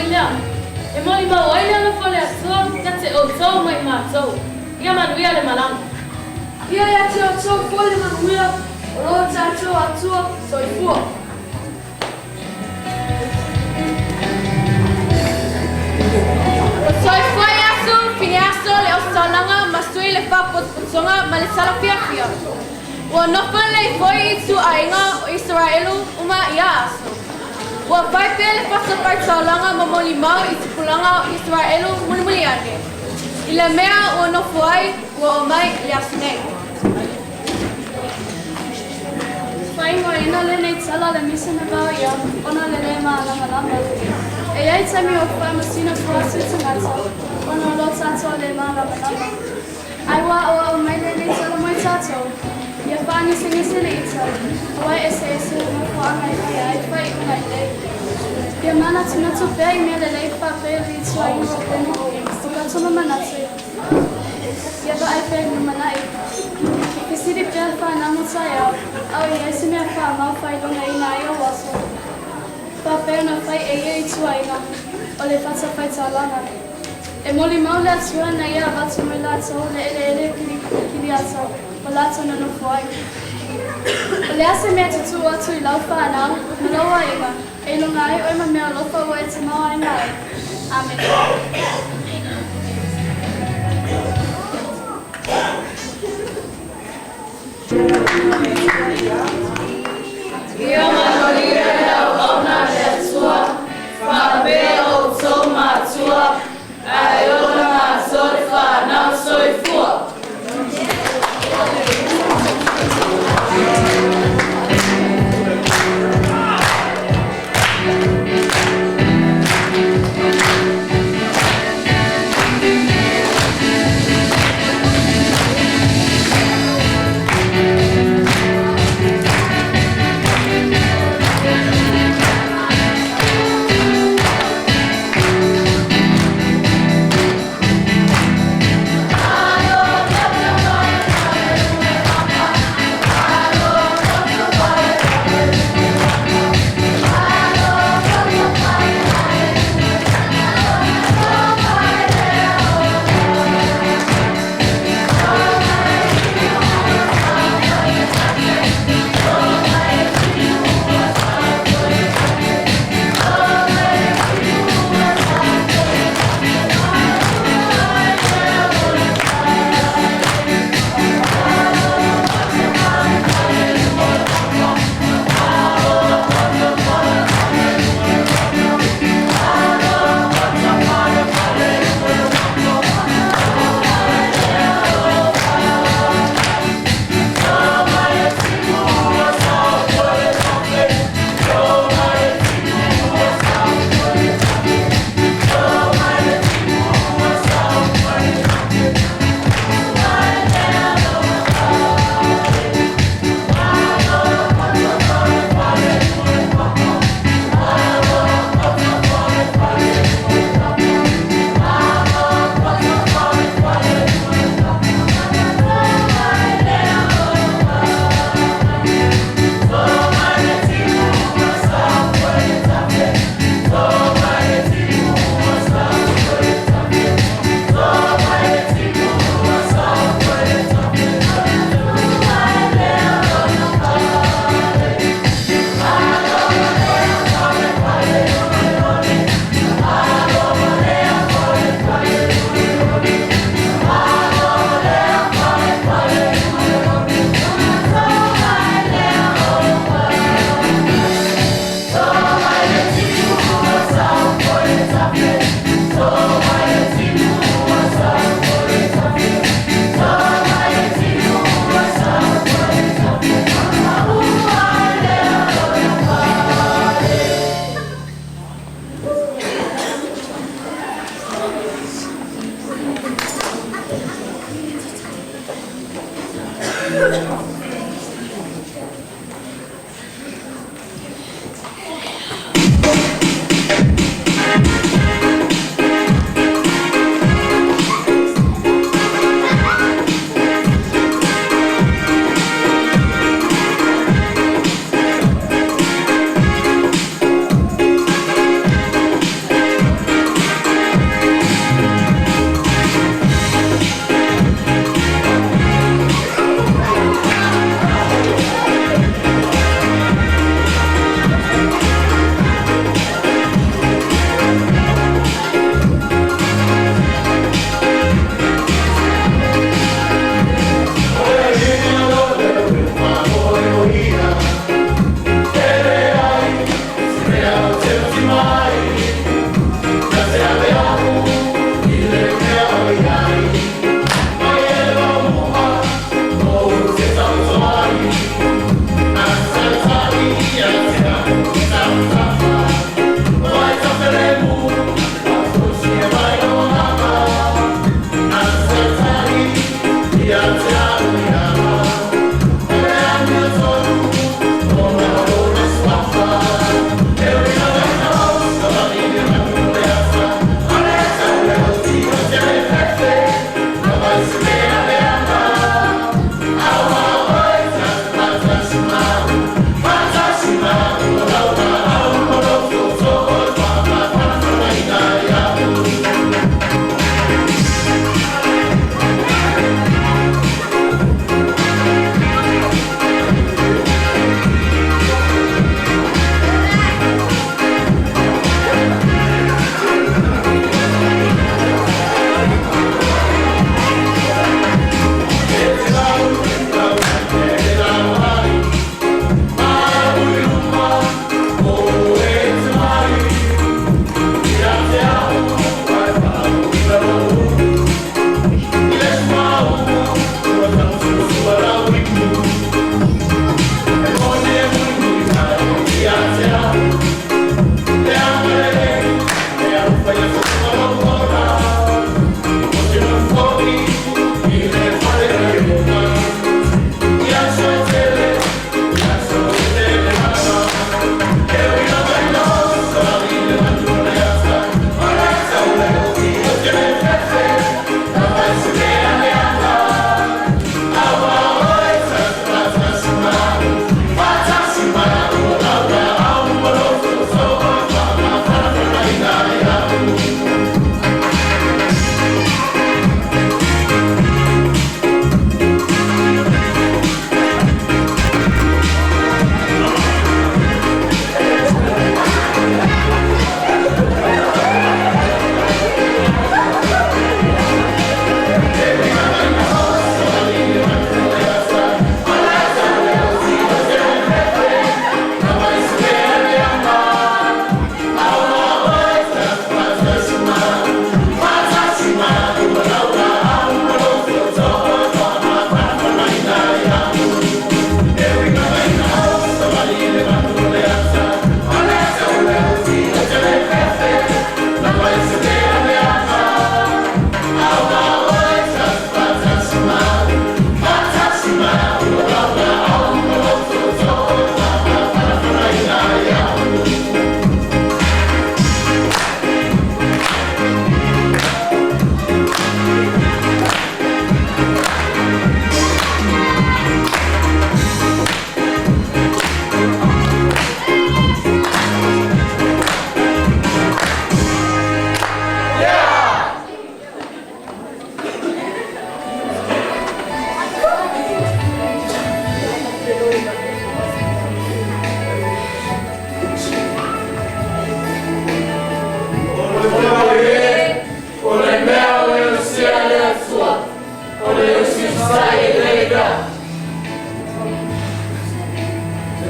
fo'i lea. E molimau ai le alofa o le Atua ia te outou ma i matou. Ia manuia le malaga. Ia ia te outou foi le manuia o lo tatou Atua. Soifua. Soifua Iesu, Fineaso le ositaulaga ma sui le faapotopotoga ma le tala fiafia. Ua nofo lelei foi ituaiga o Isaraelu uma ia aso. Ua fai pea le fatafaitaulaga ma molimau i tupulaga o Isaraelu mulimuli ane. I le mea ua nofo ai, ua oo mai i le aso nei. Faaigoaina lenei tala le misa na vaoia ona o le lē malamalama. E i ai taimi o faamasino tua atu tagata ona o lo tatou lē malamalama. Ai ua aʻoaʻo mai lenei tala mo i tatou, ia faagesegese le ita, auā e eseese nofoaga e faia ai faaiuga lelei. Ia manatunatu pea i mea lelei faapea le ituaiga Reupena o Kato ma Manase. Ia vaai pea i lumanai. Fesili pea fanau mo taeao, a o i ai se mea faamau faailogaina ai ou aso. Faapea ona fai e ia ituaiga o le fatafaitaulaga. E molimau le Atua na ia avatu mai latou le eleele Kiriata o latou na nofo ai. O le a se mea e tutū atu i lau fanau ma lou aiga, e iloga ai oe ma mea alofa ua e tamaoaiga ai. Amene. Ia manuia le auauna a le Atua, faapea outou matua, ae ola matou le fanau. Soifua.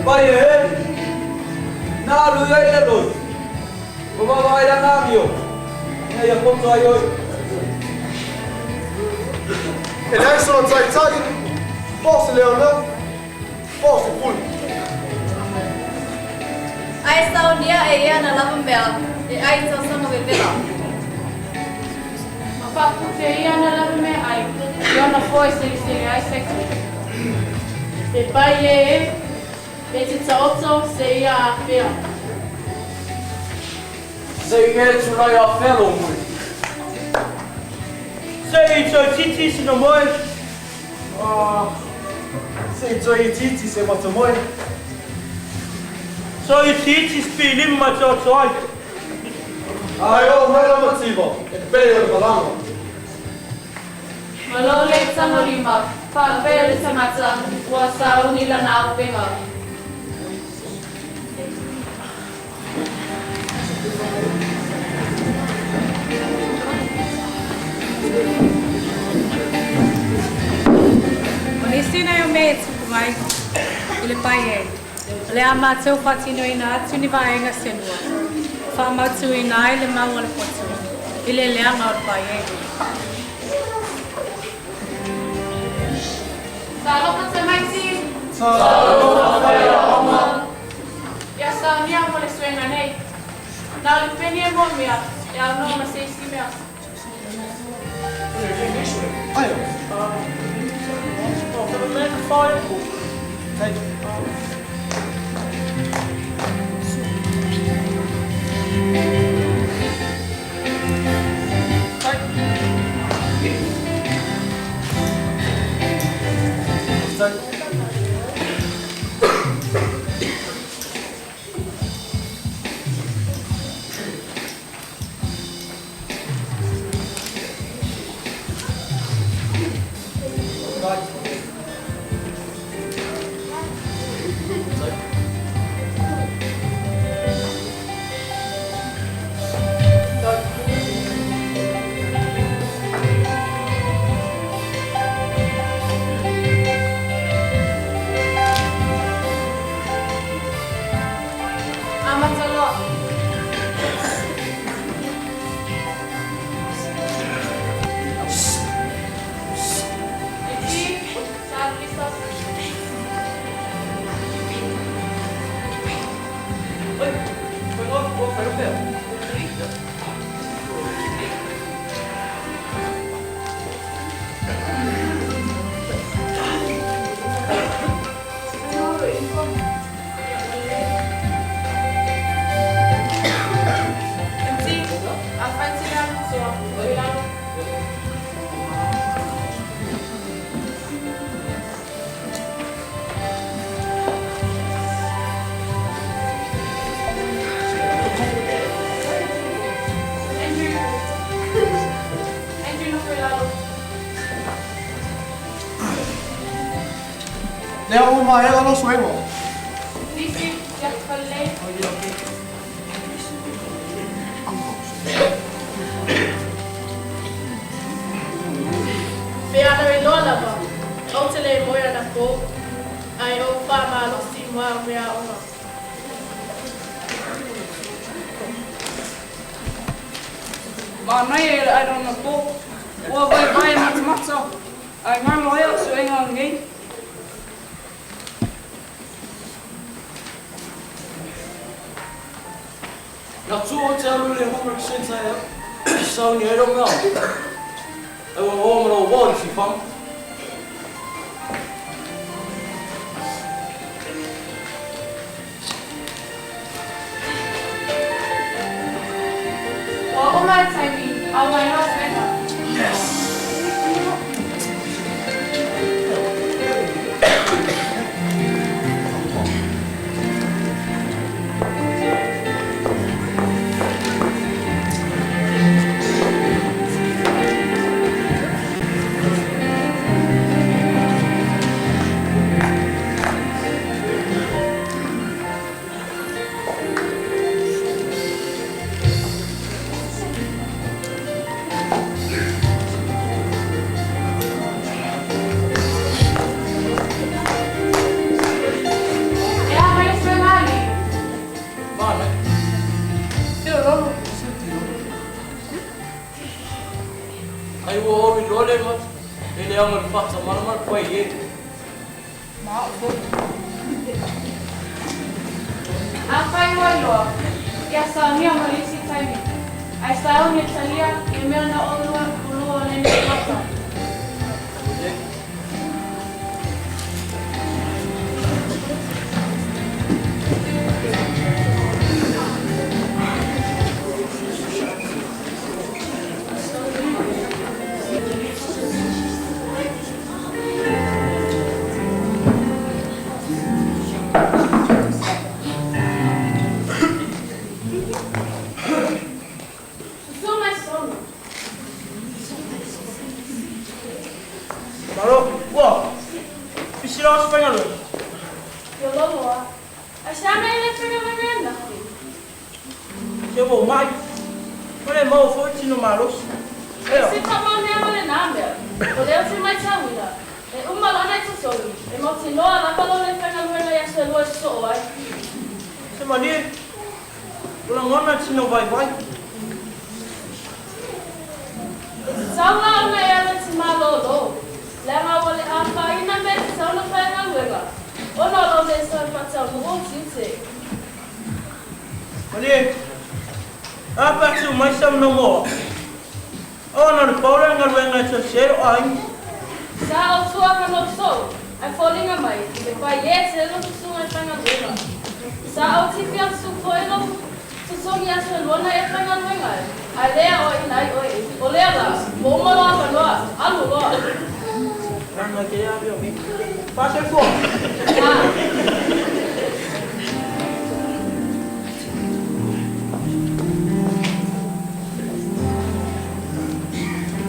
E pai e e, na alu i ai le loi, ma vavaai lana amio, ina ia poto ai oe. E leai sona taitai, po o se leoleo, po o se pule. Ae saunia e ia ana lava mea e ai i tausaga vevela. Ma faapute e ia ana lava meaai i ona foa e seliseli ai se E pai e e, e te taoto seia afea. Se i e tulai afea lou moe. Se i toe titi sina moe. Se i toe itiiti se mata moe. Se i itiiti se pilima e taoto ai. Ae oo mai la mativa e pele o le malaga. Ma lou le tagolima, faapea le tagata ua sauni lana auupega. O nisi nei o mea e tupu mai i le pae ai, o le a mātou faatinoina atu ni vaega se lua, faamautuina ai le mau a le potu i le leaga o le pae ai. Talofa tamaiti! Talofa faiaoga! Ia saunia mo le suiga nei. Na o le peni e moomia e aunoa ma se isi mea. Amata loa. Eti, sa Lisa. MT, afai te lea toa, o i lalo. Andrew, Andrew nofo i lalo. Lea ua maea lou suiga. Nisi, ia falelei. Pe ana iloa lava, ou te le moe anapo, ae ou faamalosi mo au meaaoga. Manaia i le aina anapo, ua vaivai e matamata, ae galo ai au suiga lenei. Na tua o te alu i le homework centre e sauni ai lou mea. Ai ua oo ma lou uo i le sifaga. Ua oo mai le taimi, ao mai loa suiga. loa le mata. E leaga i le fata ma le pai e. Ma au foi. Afai ua iloa, ia saunia mo le isi taimi, ae sauni e talia i mea na olua ulua o lenei fata. Susu mai Sogi. Malo, ua, pisi la o se faigaluega. Fiololo a. Ae se a mea e le faigaluega ai ananafi? Se ua ou ma'i, ua le maua foi tino malosi. E se faamaonia ma lenā mea, o lea ou te maitauina, e uma lana i totogi, e mautinoa lava lou le faigaluega i aso e lua e sosoo ai. Se malie, ua lagona le tino vaivai. E tatau la ona e ala i te malōlō, leaga ua le afaina mea e tatau ona faigaluega, ona o lou le sau faataunuu ou tiute. Malie, a pe a tuu mai sau nomoa, o na o le pau lea galuega e tausi ai lou aiga. Sa ou tua ka nou sou, ae foliga mai, e pai e tele lou susuga e faigaluega. Sa ou tipi atu foi lou totogi aso e lua na e faigaluega ai, ae lea o ina ai oe. O lea la, ua uma lou avanoa, alu loa. Lana ke ave o mi. Faasoifua.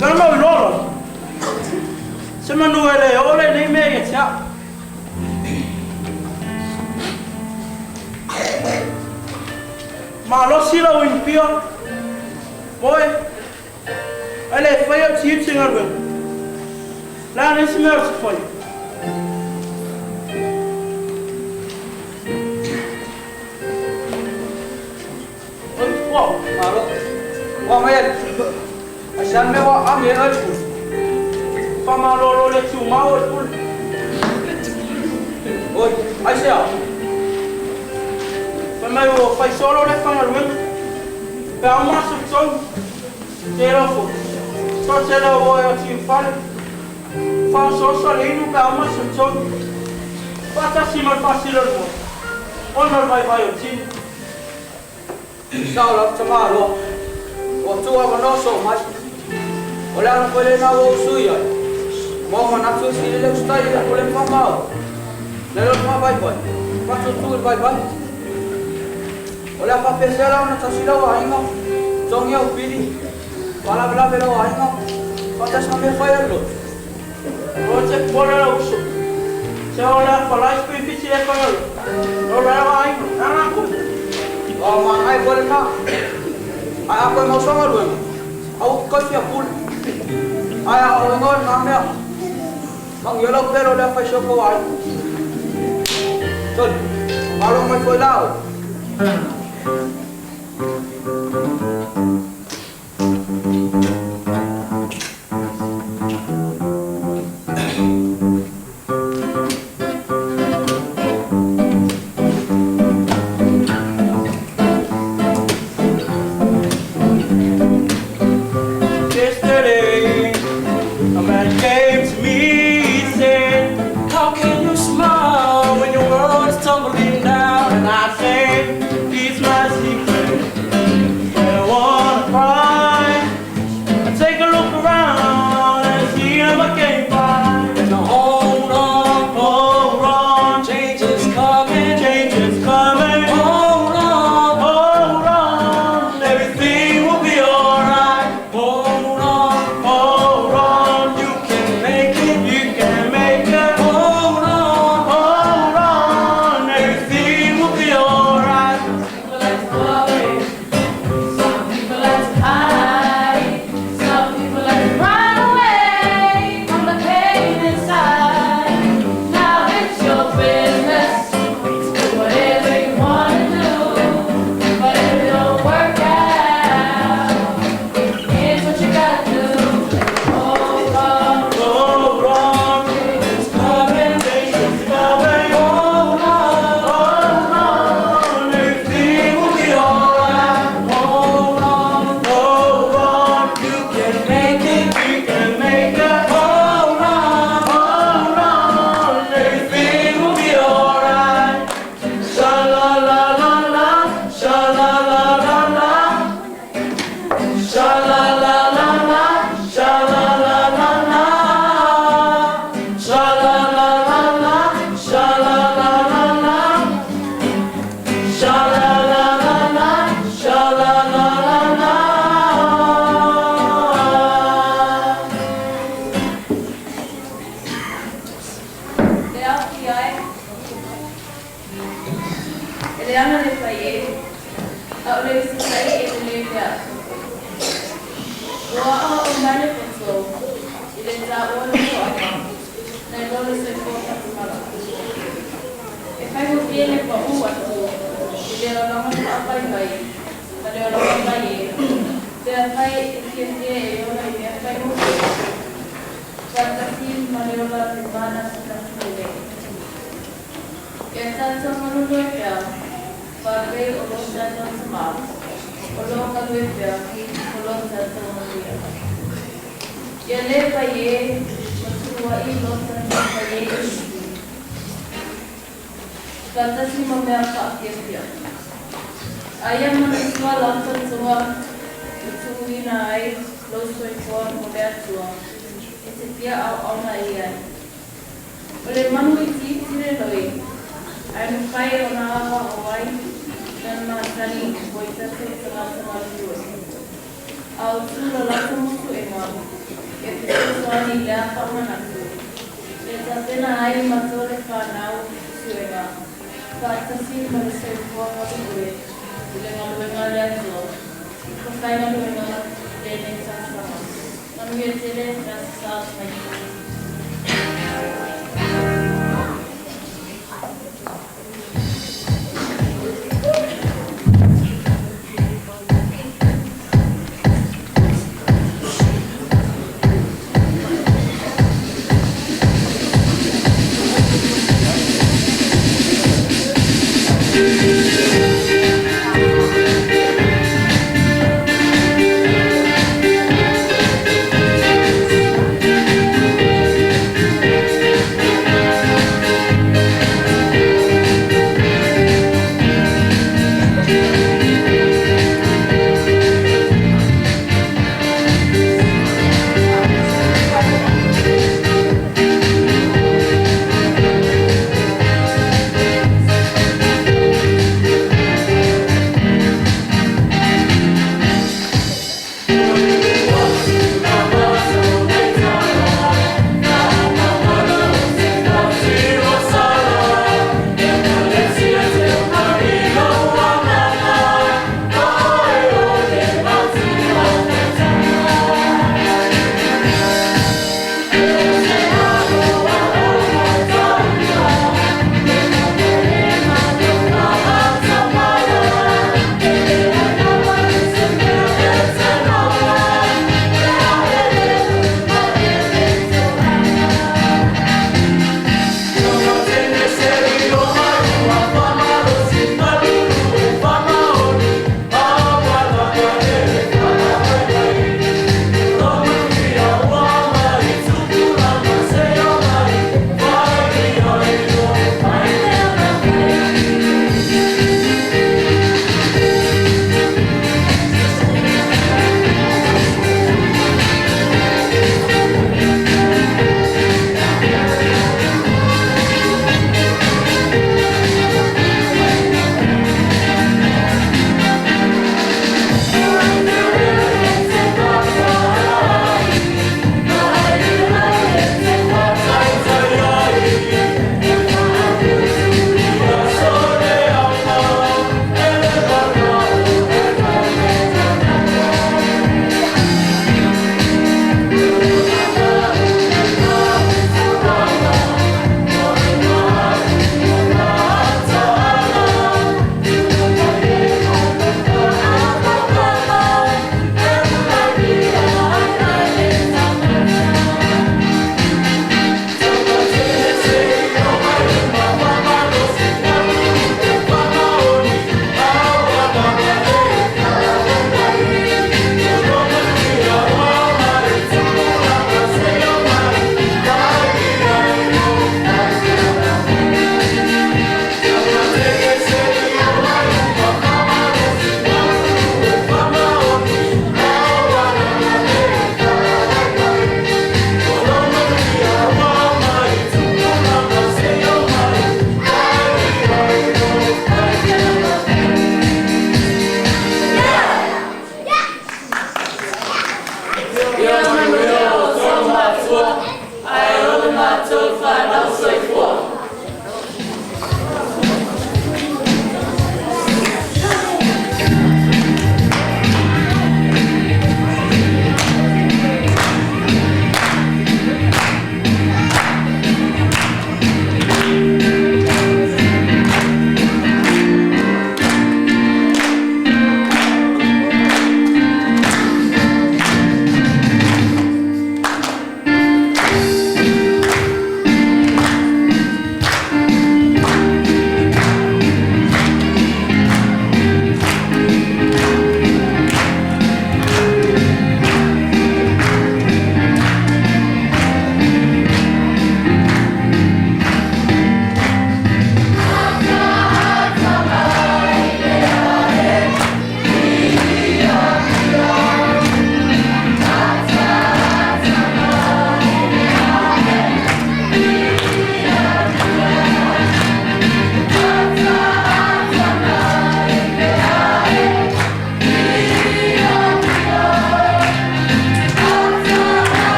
Kana mau iloa loa. Se manu e le oo lenei mea ia te au. Malosi lau inipia, moe, ae le faia o tiute galuega. Le a le isi mea ou te faia? Oi, ua, malo. Ua mai ali. Ai se a le mea ua ame ai le pule? Faamalolo le tumau o le pule. Oi, ai se a? Fai mai ua fai solo le faigaluega. Pe a uma aso tonu, tela foi. Toatele o oe o Tiufale. Faaosooso le inu pe a uma aso tonu. Faatasi ma le faasila o le moa, ona o le vaivai o tino. Sao lava tamaloa, ua tuu avanoa soo mai. O le ala foi lena ua ou sui ai. Ma ua manatu e sili le usitai i le pule faamao. Le lona faavaivai, faatutu i le vaivai. O le a faapefea la ona tasi lau aiga, togi au pili, faalavelave lau aiga, faatasi ma mea fai a le lotu. O te popole lau uso, se o le a falai sipifiti le faigaluega, o le aiga, e ana aku. Ua maʻae foi lena, ae a koe mau sa galuega, aua ke kai fia pule. Ae a o igoa lena mea, manuia lau pele o le a fai se o kou aiga. Toli, malo mai foi la oe. Yesterday, a man came to me, he said, How can you smile when your world is tumbling down? And I said, It's my secret, and I wanna cry. I take a look around and see if I can find. Now hold on, hold on, change is coming, change is coming. Hold on, hold on, everything will be alright. Hold on, hold on, you can make it, you can make it. Hold on, hold on, everything. E leaga le fai e, a o le usitai e lelei pea. Ua aoao mai le poto i le taua o le toaga nai lo le soifua fatamala. E faigofie le paʻū atu i le olaga faavaivai ma le olaga malie pe afai e fiafia e ola i mea faigofie faatasi ma le ola manatunatu lelei. Ia tatou galulue pea faapei o lo tatou Tamā o lo o galue pea mo lo tatou manuia. Ia le fai e ma tuuaʻi lo tatou fai e itiiti faatasi ma mea faafiafia. Aia manatua lau tautoga i tuuina ai lou soifua mo le Atua e te fia aoaoga i ai. O le manu itiiti le loi, ae mafai ona aoao ai lana makani mo i tatou tagata galulue. A o tu lo latou musuega e fesoasoani i lea faamanatu e tapena ai matou le fanau suega faatasi ma le soifua galulue i le galuega a le Atua i ka faigaluega i lenei tausaga. Manuia tele le Aso Sa mai.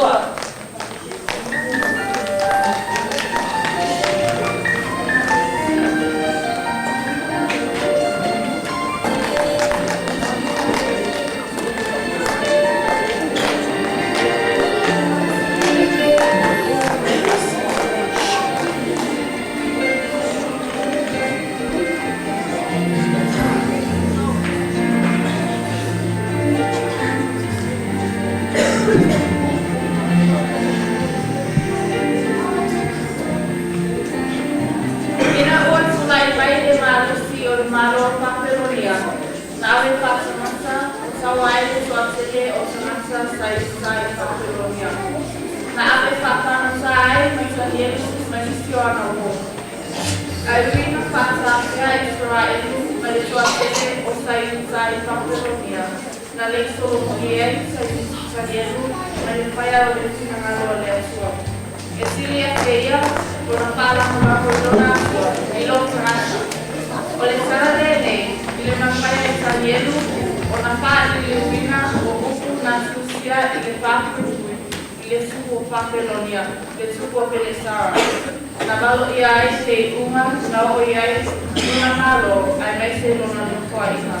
Atua. Ina ua tulai mai le malosi o le Malo o Papelonia, na ave fa'atagata o taua ai le toatele o tagata sa i uta i Papelonia. Na ave fa'apagata ai ma Tanielu ma nisi o ana uō. Ae ui na fa'atafea Iseraelu ma le toatele o sa i uta i Papelonia, na lei solomogia ai Tanielu ma le faia o le finagalo o le Atua. E sili ake ia lona faalagolago i lona Atua i lo tagata. O le tala lenei i le mafai e Tanielu ona faaliliuina o upu na tusia i le vapuipui i le tupu o Papelonia, le tupu o Pelesara. Na valoia ai se iuga na oo i ai lona Malo aemaise lona nofoaiga.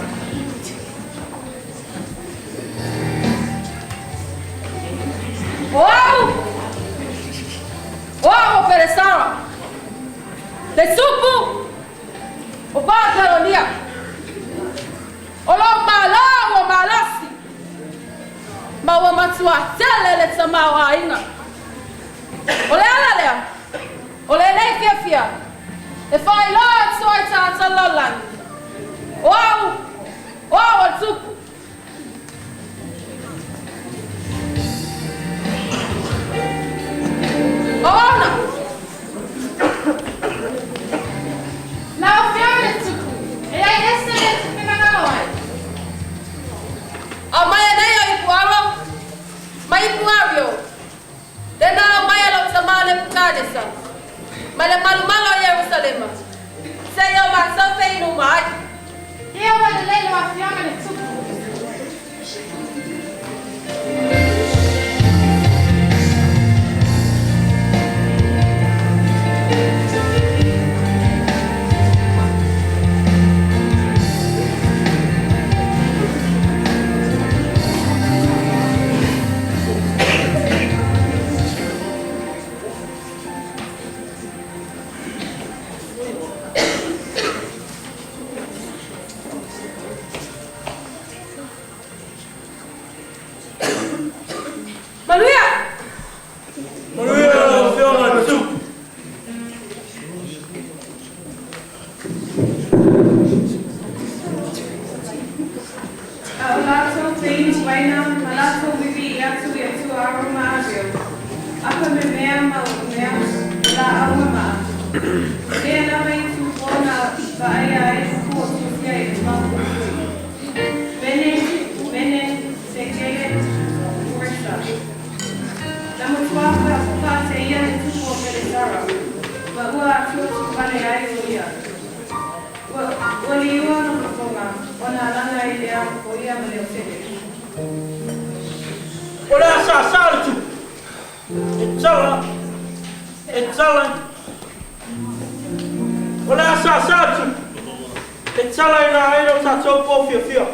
O au! O au o Pelesara, le tupu o Papelonia. O lou Malo ua malosi, ma ua matuā tele le tamaoaiga. O le ala lea, o lenei fiafia, e faailoa atu ai tagata o le lalolagi, o au, o au o le tupu. O ona! Lau Afioga i le Tupu, e leai ese mea e te finagalo ai. Aumai nei o ipu aro ma ipu ario, lena aumai e lou tamā Nepukanesa mai le malumalu o Ierusalema, seia o matou feinu uma ai. Ia ua lelei lau Afioga i le Tupu. Manuia! Manuia lau Afioga i le Tupu. A o latou te inu waina ma latou vivii atu i Atua aro ma Ario, apa memea ma mea o laau mamaa. O lea lava i tupō na vaaia ai upu o tusia i le faapuipui. Mene, Mene, Tekele, Puresa. Na matuā faateia le tupu o Pelesara, ma ua atuatu vale ai o ia. Ua liua ona fofoga, ona alaga ai lea o ia ma Leotele. O le a sāsā le tupu, e tala, e tala. O le a sāsā le tupu, e tala i nā ai o tātou pō fiafia.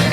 A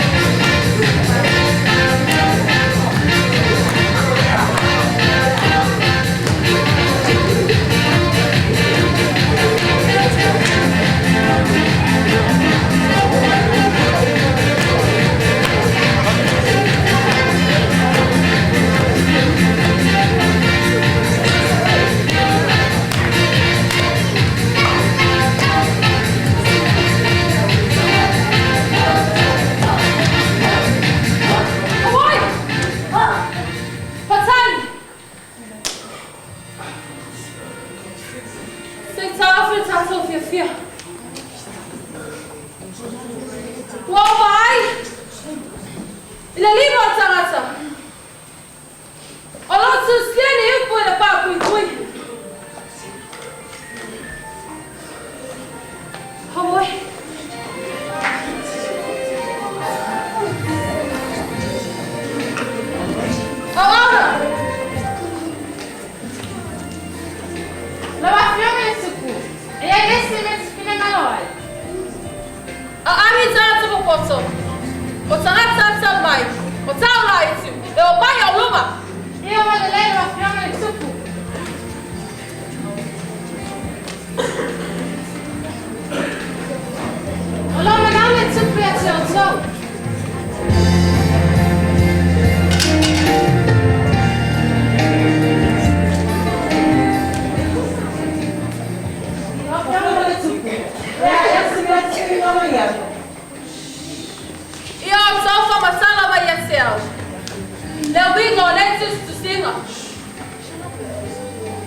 tusitusiga.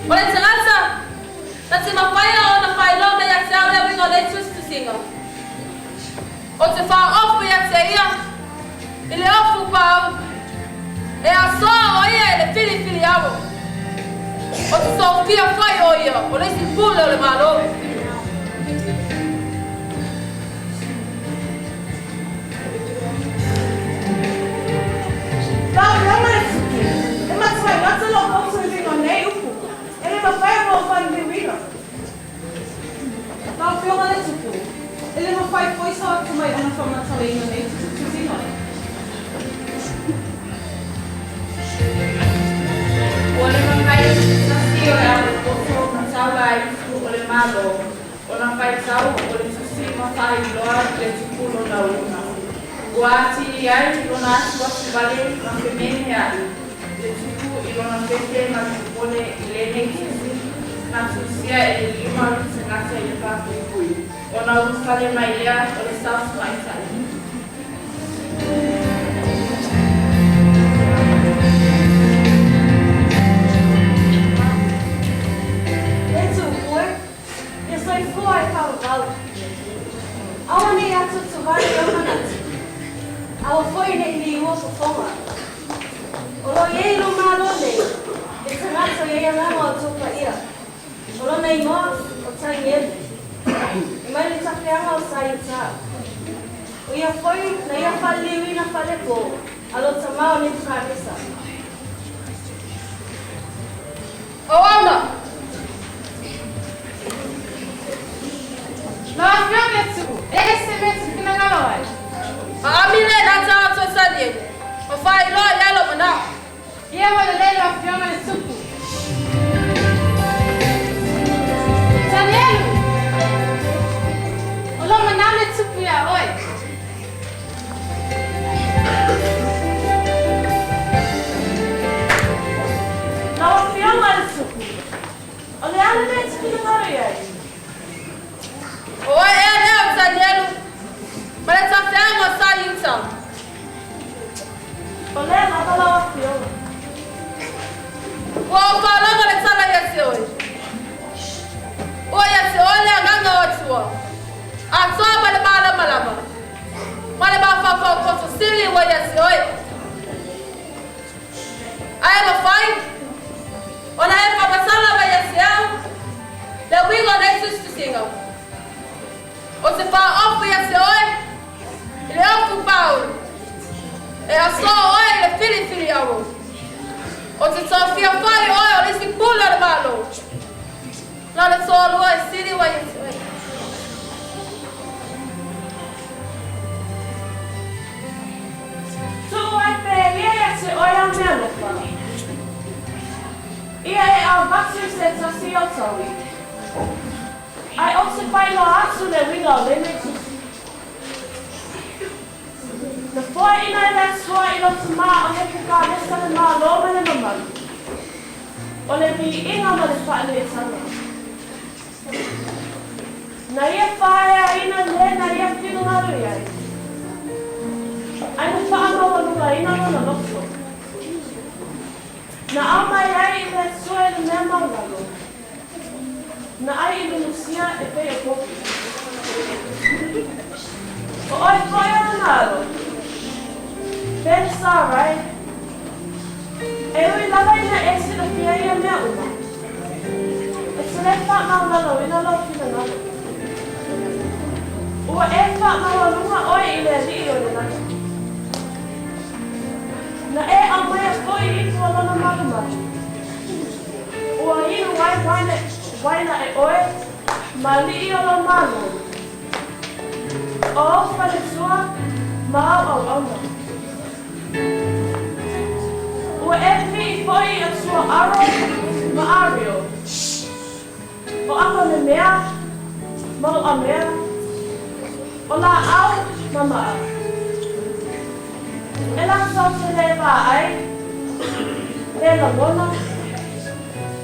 O le tagata na te mafaia ona faailoa mai ia te au le uiga o nei tusitusiga. O te faaofu ia te ia i le ofu paau e asoa o ia i le filifili avo. O te sofia foi o ia o le isi pule o le Malo. Lau afioga le tupu, e matuai gata lou poto i luga o nei upu, e le mafai ona ou faaliliuina. Lau afioga le tupu, e le mafai foi sou atamai ona faamatalaina nei tusitusiga. Ua le mafai e se tasi o le alopoto ma taulaitu o le Malo ona faitau o le tusi ma faailoa i le tupu lona uiga. Ua atili ai lona atuatu vale ma fememea'i le tupu i lona fefe ma le popole i lenei tusi na tusia e le lima o tagata i le papuipui ona ulufale mai lea o le saotamaitai. Le tupu e, ia soifua e faavavau. Aua ne i atuatuvale lou manatu. Aua foi ne i liua fofoga. O lo o i ai i lou Malo nei, le tagata o i ai agaga o outou paia. O lona igoa, o Tanielu. E mai le tafeaga o Saiuta. O ia foi na ia faaliliuina faalepo a lo tamā o Nebukanesa. O auna! Lau afioga le tupu, e ese mea e te finagalo ai. Aami le na ta atu e Tanielu, ma faailoa i ai lou manao. Ia ua lelei lau afioga le tupu. Tanielu! O lou manao le tupu iā oe. Lau afioga le tupu, o le a le mea e te finagalo i ai? O oe ea lea o Tanielu, ma le tafeaga o sa Iuta. O lea lava lau afioga. Ua ou faalogo le tala ia te oe. Ua ia te oe le agaga o Atua, atoa ma le malamalama, ma le mafaufau poto sili ua ia te oe. Ae mafai ona e faamatala mai ia te au le uiga o nei tusitusiga. O te faaofu ia te oe i le ofu paulu, e asoa oe i le filifili avo. O te tofia foi oe o le isi pule o le Malo. Na le toalua e sili ua ia te oe. Tuu ai pea ia ia te oe au mealofa. Ia e avatu se tasi o taui. Ae ou te faailoa atu le uiga o lenei tusi. Na foaiina e le Atua i lou tamā o Nepukanesa le Malo ma le mamalu, o le viiga ma le faaleetaga. Na ia faaeaina le na ia finagalo i ai, ae na faamaualugaina lona loto. Na aumai ai i le Atua i le mea maulalo, na ai i Lunusia e pei o popi. O oe foi o lona alo, Belsara e, e ui lava ina e silafia ia mea uma, e te le faamaualaloina lou finagalo. Ua e faamaualuga oe i le alii o le lagi. Na e aumaia foi ipu o lona malumalu. Ua inu ai waina e oe ma alii o lou Malo, o ou faletua ma au auauna. Ua e pii foi i atua Aro ma Ario, o Apanemea ma o Amea, o laau ma maa. E latou te le vaai, le lagona,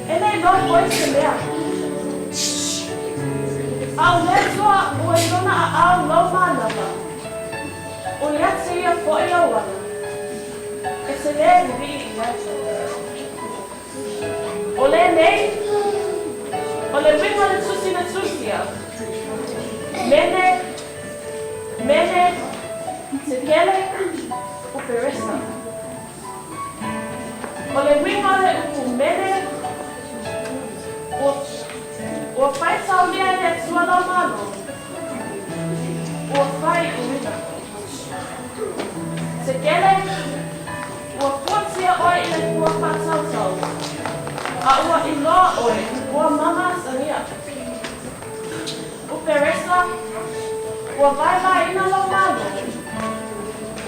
e le iloa foi se mea. A o le Atua ua i lona aao lou manava, o ia te ia foi lau ala, e te le lilii i ai. O lenei, o le uiga o le tusi na tusia, Mene, Mene, Tekele, Uperesa. O le uiga o le upu Mene, ua faitaulia e le Atua lau Malo, ua faaiuina. Tekele, ua fuatia oe i le fua faatautau, a ua iloa oe ua mama asagia. Uperesa, ua vaevaeina lou Malo,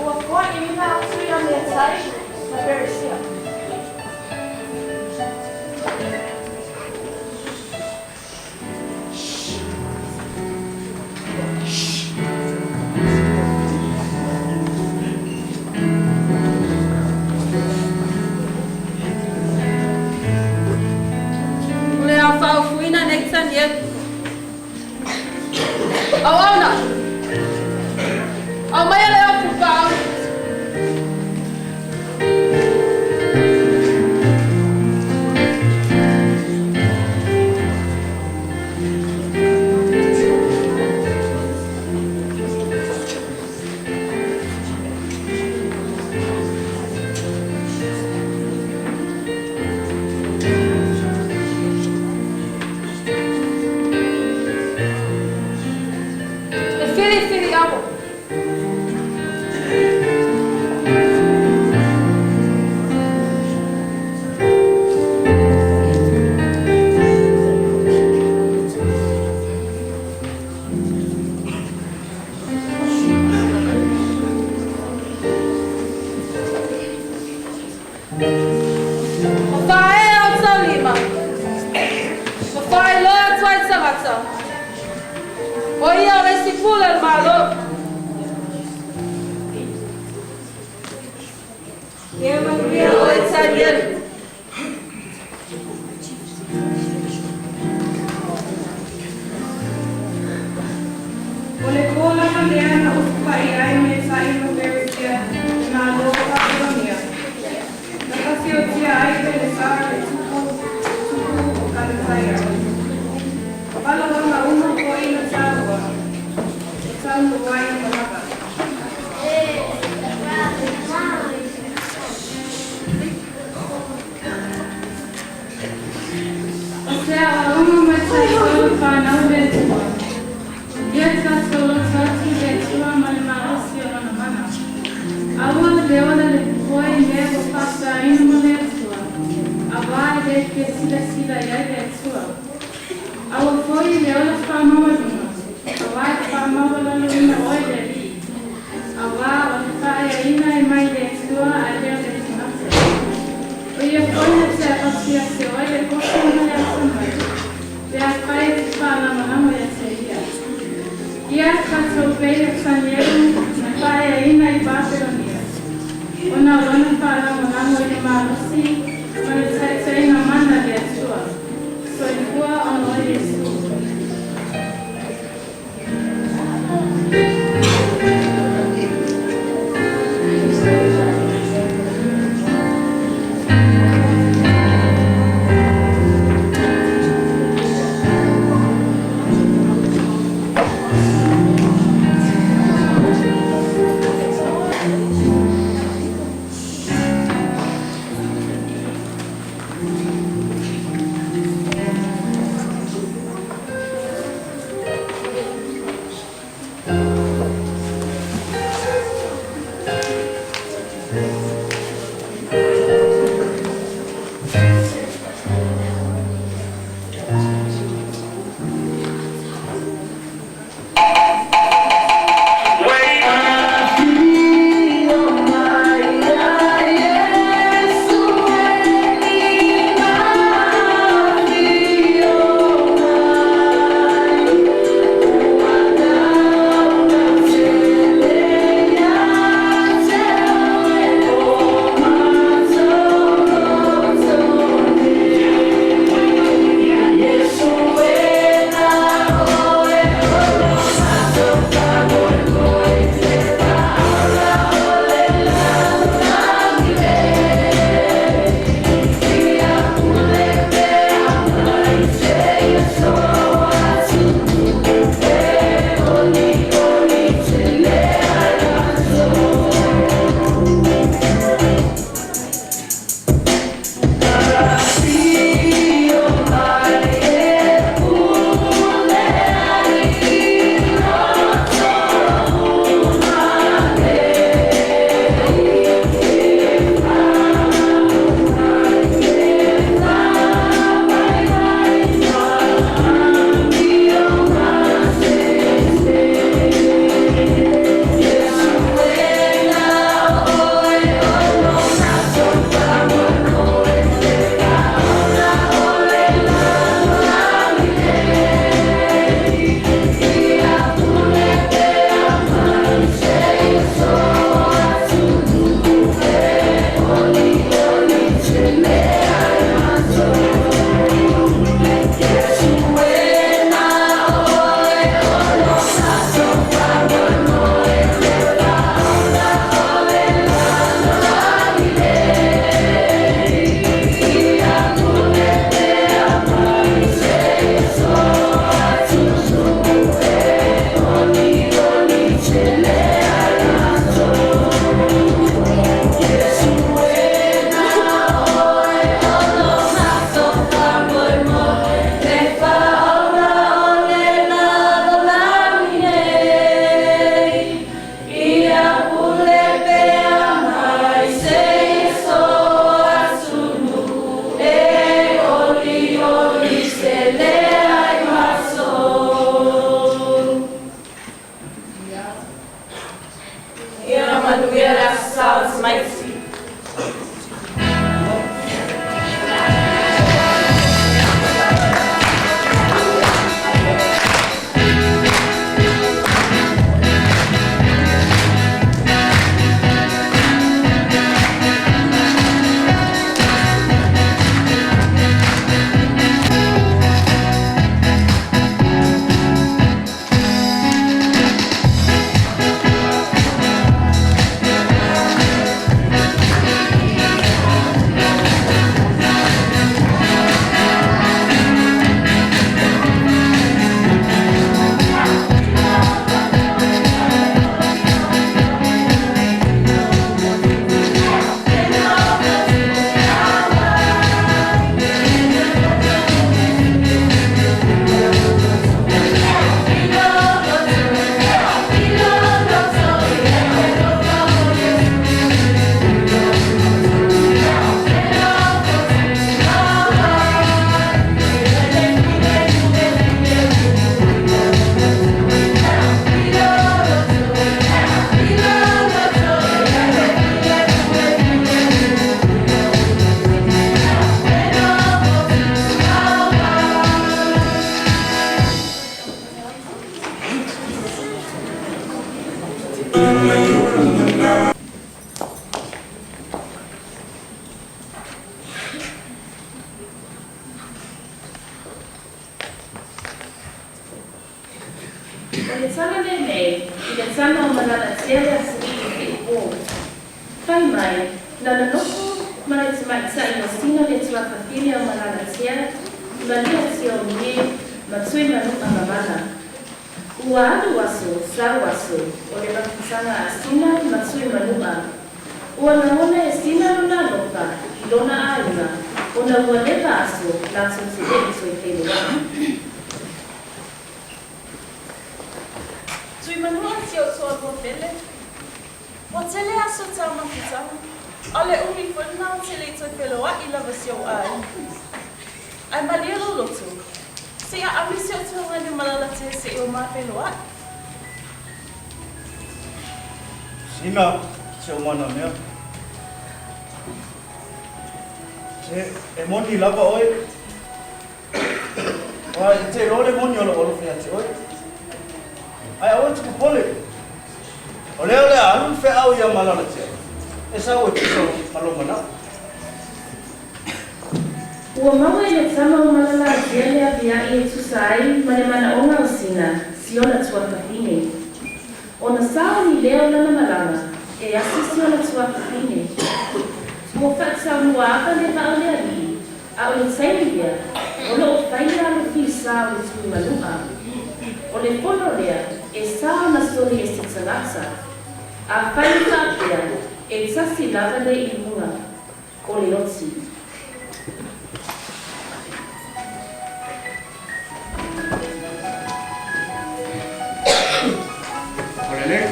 ua foaiina atu ia Metai ma Peresia. O le a faaofuina nei Tanielu. Auauna, aumaia le ofu paau. E filifili amo. Ma faaea o taulima, ma faailoa atu ai tagata, o ia o le isi pule o le Malo. Ia manuia oe Tanielu. O le tolaga lea na usufa'i ai Metai ma Peresia i le Malo o Papelonia, na fasiotia ai Pelesara le tupu o Kaletaia. O palauaga uma fo'i na taua, e taunuu ai ma lava. O se aoaoga mai tatou i fanau le Atua, ia tatou loto atu i le Atua ma le malosi o Lona mana. Aua le ola le popoe i mea ua faasaina ma le Atua, auā e le fia silasila i ai le Atua. Aua foi le ola faamaualuga, auā e faamaualaloina oe le Alii, auā o le faaeaina e mai le Atua ae le o le tagata. O ia foi na te avatu ia te oe le poto ma le atamai, pe afai e te faalagolago ia te ia. Ia tatou pei o Tanielu na faaeaina i Papelonia, ona o lona faalagolago i le malosi ma le taitaiga mana a le Atua. Soifua ona o Iesu. O le tala lenei i le tama o Malalatea le atalii i Fiupō. Fai mai, na nonofo ma le tamaitai o Sina le tuafafine o Malalatea, ma Leationie, ma Tuimanu'a ma Mala. Ua alu aso, sau aso, o le mafutaga a Sina ma Tuimanu'a. Ua lagona e Sina lona alofa i lona aiga ona ua leva aso latou te le'i toe feiloa'i. Tuimanu'a si ou toalua pele. Ua tele aso o ta mafutaga, a o le umi foi lena ou te le i toe feloa'i lava si ou aiga. Ae malie lou loto, se i aami si ou tuagani o Malalatea se i o ma feloa'i. Sina si ou mana mea. Se e moni lava oe. Aua e te iloa le moni o lou alofa ia te oe. Ae aua e te popole. O lea o le a alu le feau ia Malalatea, e sau e tusa ma lou manao. Ua maua e le tama o Malalatea le avia'i e tusa ai ma le manaoga o Sina, si ona tuafafine. Ona saoni lea o lana malama e asi si ona tuafafine. Ua fa'ataumuaava le vaa o le alii, a o le taimi lea, o lo'o fai le alo fisā o le Tuimanu'a. O le fono lea, e sa ona soli e se tagata. Afai fa'apea, e tasi lava le iuga, o le oti. O lelei.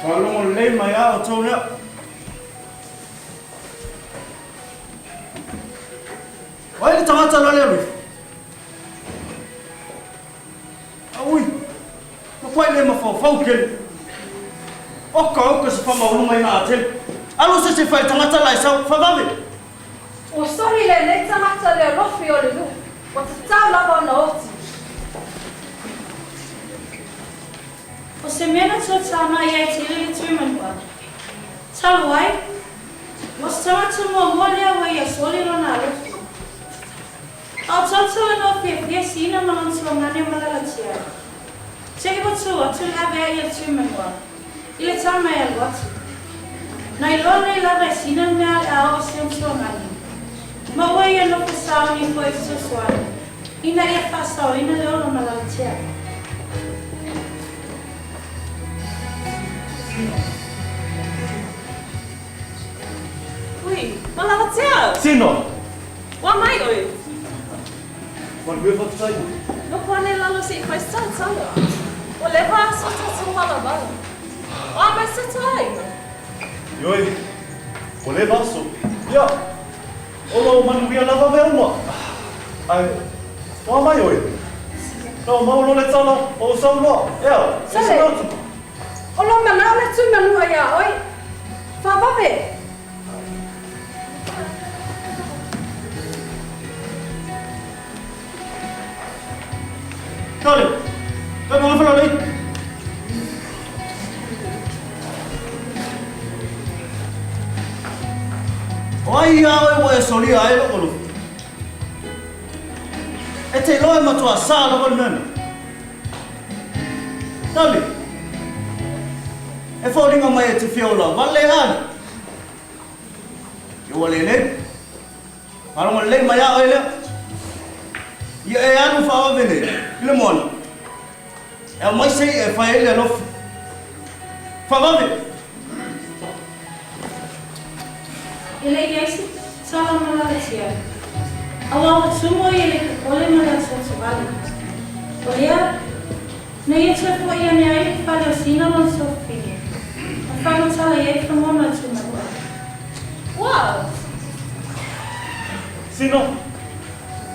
Faalogo lelei mai a outou lea. O ai le tagata la le alu ifo? Aui, matuai le mafaufau tele. Oka oka se faamaualuga ina a tele. Alu se se fai tagata la e sau, faavave. Ua soli lenei tagata le alofi o le nuu, ua tatau lava ona oti. O se mea na tuatā mai ai te le Tuimanu'a. Talu ai, o se tagata muamua lea ua ia soli lona alofi. A o tautala no fiafia Sina ma lona tuagane o Malalatea. Se'i ua tu atu le avea'i a le Tuimanu'a i le tama e alu atu. Na iloa nei lava e Sina le mea o le a oo si ona tuagane. Ma ua ia nofo saoni foi e fesoasoani ina ia fa'asaoina le ola o Malalatea. Ui, Malalatea! Sina! Ua mai oe. Manuia faafetai. Nofo ane i lalo se i fai se tautala. Ua leva aso o tatou malamalama. O a mai se tatou aiga? Ioe, ua leva aso. Ia, o lo o manuia lava mea uma. Ae, o a mai oe? Na o mau loa le tala o ou sau loa, ea, e Sole, sina atu. o lou manao le Tuimanu'a iā oe. Faavave! Tale, kai mo ngafala lei. O ai ia oe ua e solia ai lou alofa? E te iloa e matua sa lava le mea nei. Tale, e foliga mai e te fia ola vale ale. Ia ua lelei. Faalogo lelei mai a oe lea. Ia e alu faavave nei i le moana. E aumai se i'a e fai ai le alofi. Faavave! E le i ai se tala malalatia, auā ua tumu ia i le popole ma le atuatuvale. O lea, na ia toe fo'i ane ai i le fale o Sina lona tuafafine, ma faamatala i ai fanua ma le Tuimanu'a. Wow! Sina,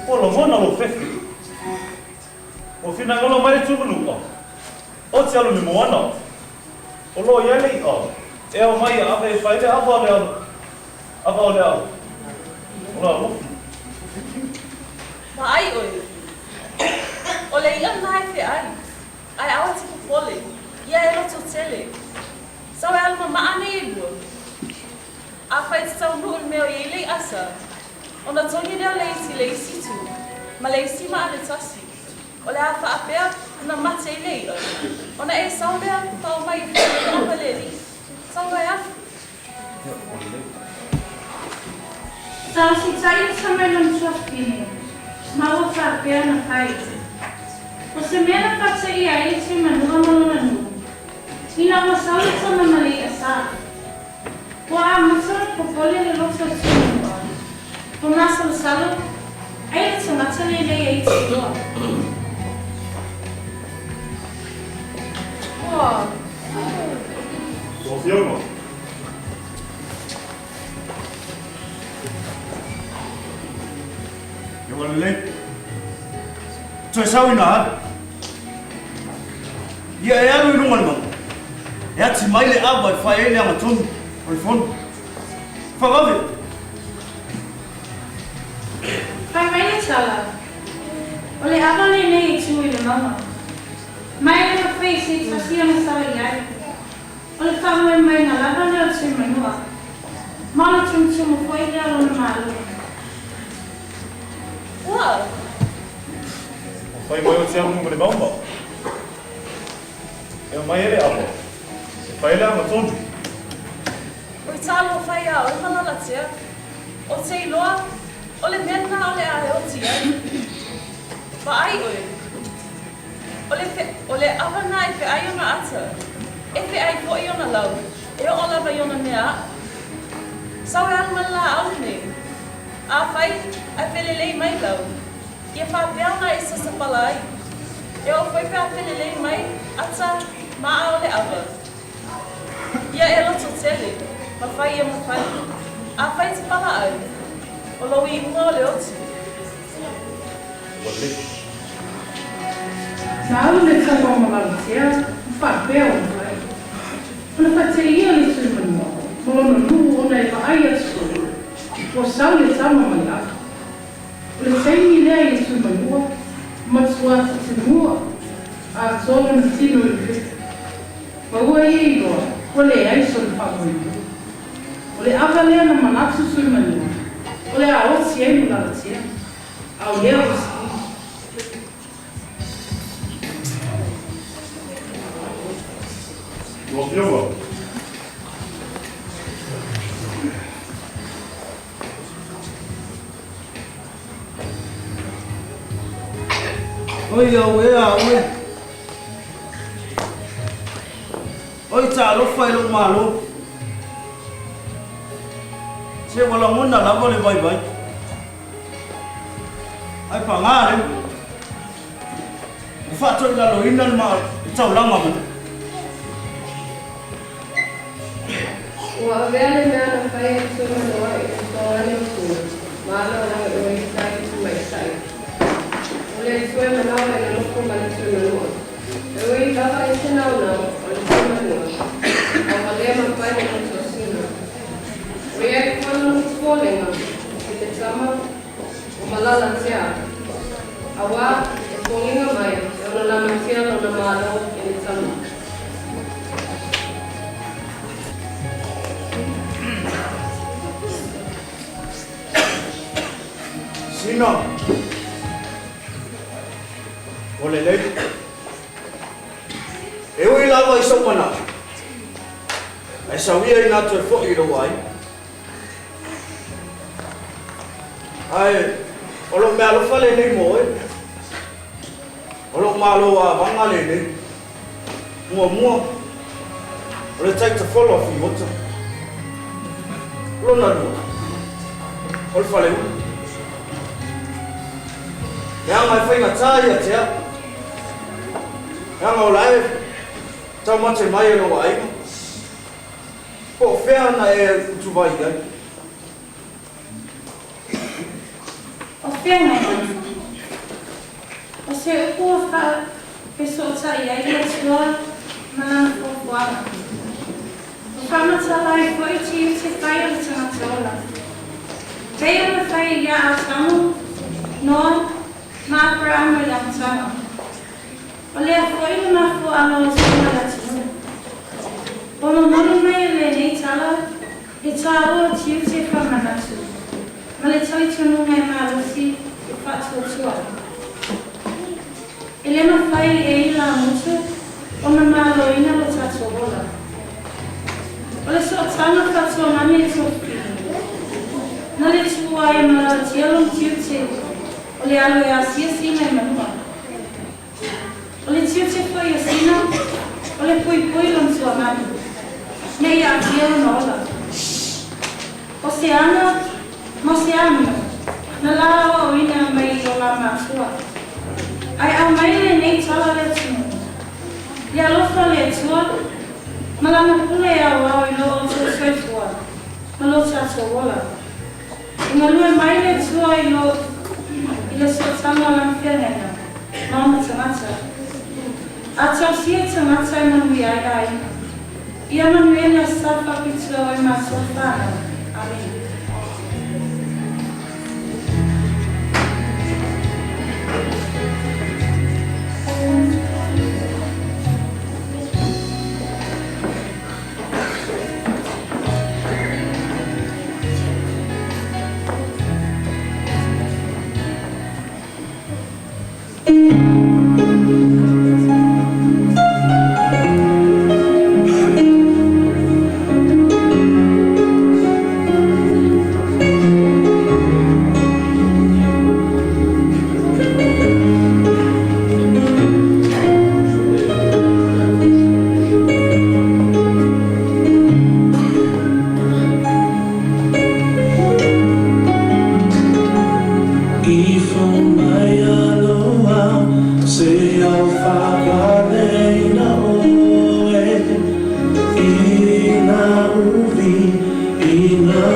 ua lagona lou fefe. Ua finagalo mai le Tuimanu'a, o te alu i le moana. O lo o i ai le i'a, e ao mai ia ave e fai le ava o le alo, ava o le alo, o le alofi. Vaai oe, o le i'a lena e fe'ai, ae aua e te popole, ia e loto tele. Sau e alu mama'a nei elua. Afai e te taunuu i le mea o i ai le i'asa, ona togi lea o le isi i le isi itu, ma le isi ma aletasi. O le a faapea ona mate ai le i'a, ona e sau lea fao mai e fai ai le ava le alii. Sau loa e alu. Sa ositaʻi le tama i lona tuafafine, ma ua faapea ona fai. O se mea na faateia ai le Tuimanua ma lona nuu, ina ua sau le tama ma le i'a sa. Ua amata ona popole le loto o le Tuimanua, ua masalosalo, ai le tagata lelei e iti loa. Ua. Lau Afioga. Ua lelei. Toe sau ina ave. Ia e alu i luga o le mauga, e ati mai le ava e fai ai le agatonu o le fono. Faavave! Fai mai le tala, o le ava lenei e tu i le mauga. Mai le mafai se tasi ona sao i ai. O le faamoemoega lava lea o Tuimanua, ma o le tumutumu foi lea o lona malo. Ua! Ua fai mai o te alu ma le mauga. E omai e le ava, e fai le agatonu. Oi talofa iā oe Malalatea, o te iloa, o le mea lena o le a e oti ai. Vaai oe, o le, o le ava na e feʻai ona ata, e feʻai foʻi ona lau, e oo lava i ona mea aʻo. Sau e alu ma le lāʻau lenei. Afai, ae felelei mai lau, ia faapea ona e sasapala ai. E oo foi pe a felelei mai ata ma a o le ava. Ia e loto tele, ma fai ia mafai. Afai te palaau, o lou iuga o le oti. Ua lelei. Na alu le tama o Malalatea ma faapea ona fai. Ona faatei ia le Tuimanua ma lona nuu ona e vaai atu loa, ua sau le tama ma le ava. O le taimi lea i le Tuimanua, matua tatimua atoa lona tino i le feta. Ma ua ia iloa, ua leai sona faamoemoe. O le ava lea na manatu Tuimanua, o le a oti ai Malalatea, a o lea ua sili. Lau Afioga. Oi au e a oe. Oi talofa e lou Malo. Se ua lagona lava le vaivai. Ae pagā lea, ua faatoilaloina le taulaga ma le. Ua avea le mea na fai e Tuimanoa i le toa le Atua, malo ona ua itai i tamaitai. O le Atua e manao e nonofo ma le Tuimanoa. E ui lava i se naunau o le Tuimanoa, a ua le mafai lona tosina. Ua i ai foi lona popolega i le tama o Malalatea, auā e foliga mai e ono lamatia lona malo i le tama. Sina. Ua lelei. E ui lava i sou manatu, ae sau ia inā toe foʻi i lou aiga. Ae o lou meaalofa lenei mo oe, o lou malo avaga lenei. Muamua, o le taitafolo a Fiota. Lona lua, o le faleula. Leaga e faigata ia te au. Leaga o la e taumate mai e lou aiga. Po o fea na e utuvai ai. O fea mai ana? O se upu ua faafesootai ai le Atua ma lana fuafuaga. Ua faamatala ai foi tiute fai o le tagata ola. Pei ona fai iā Atamu, Noa, ma Aperamo i le amataga. O lea foi le mafuaaga o suiga le atunuu. Ua momoli mai e lenei tala le taua o tiute faamanatu ma le talitonuga e malosi e faatuatua. E le mafai e ilamutu ona maloina lo tatou ola. O le sootaga faatuagani e tofili. Na le tuua ai ma lautia lona tiute o le alu e asia sina i manua. O le tiute foi o sina o le puipui lona tuagani ne i aafia lona ola. O se aga ma se amio na la aoaoina mai i o la matua. Ae aumai lenei tala le atunuu. Ia alofa le Atua ma Lana pule e aoao i lo outou soifua ma lo tatou ola. E galue mai le Atua i lo i le sootaga o Lana feagaiga ma ona tagata. A tausia tagata e manuia ai aiga. Ia manuia le Aso Sa faapitoa o ai matua whanau. Amene. Ifo mai aloha se au whakaleina oe i ngā uvi i ngā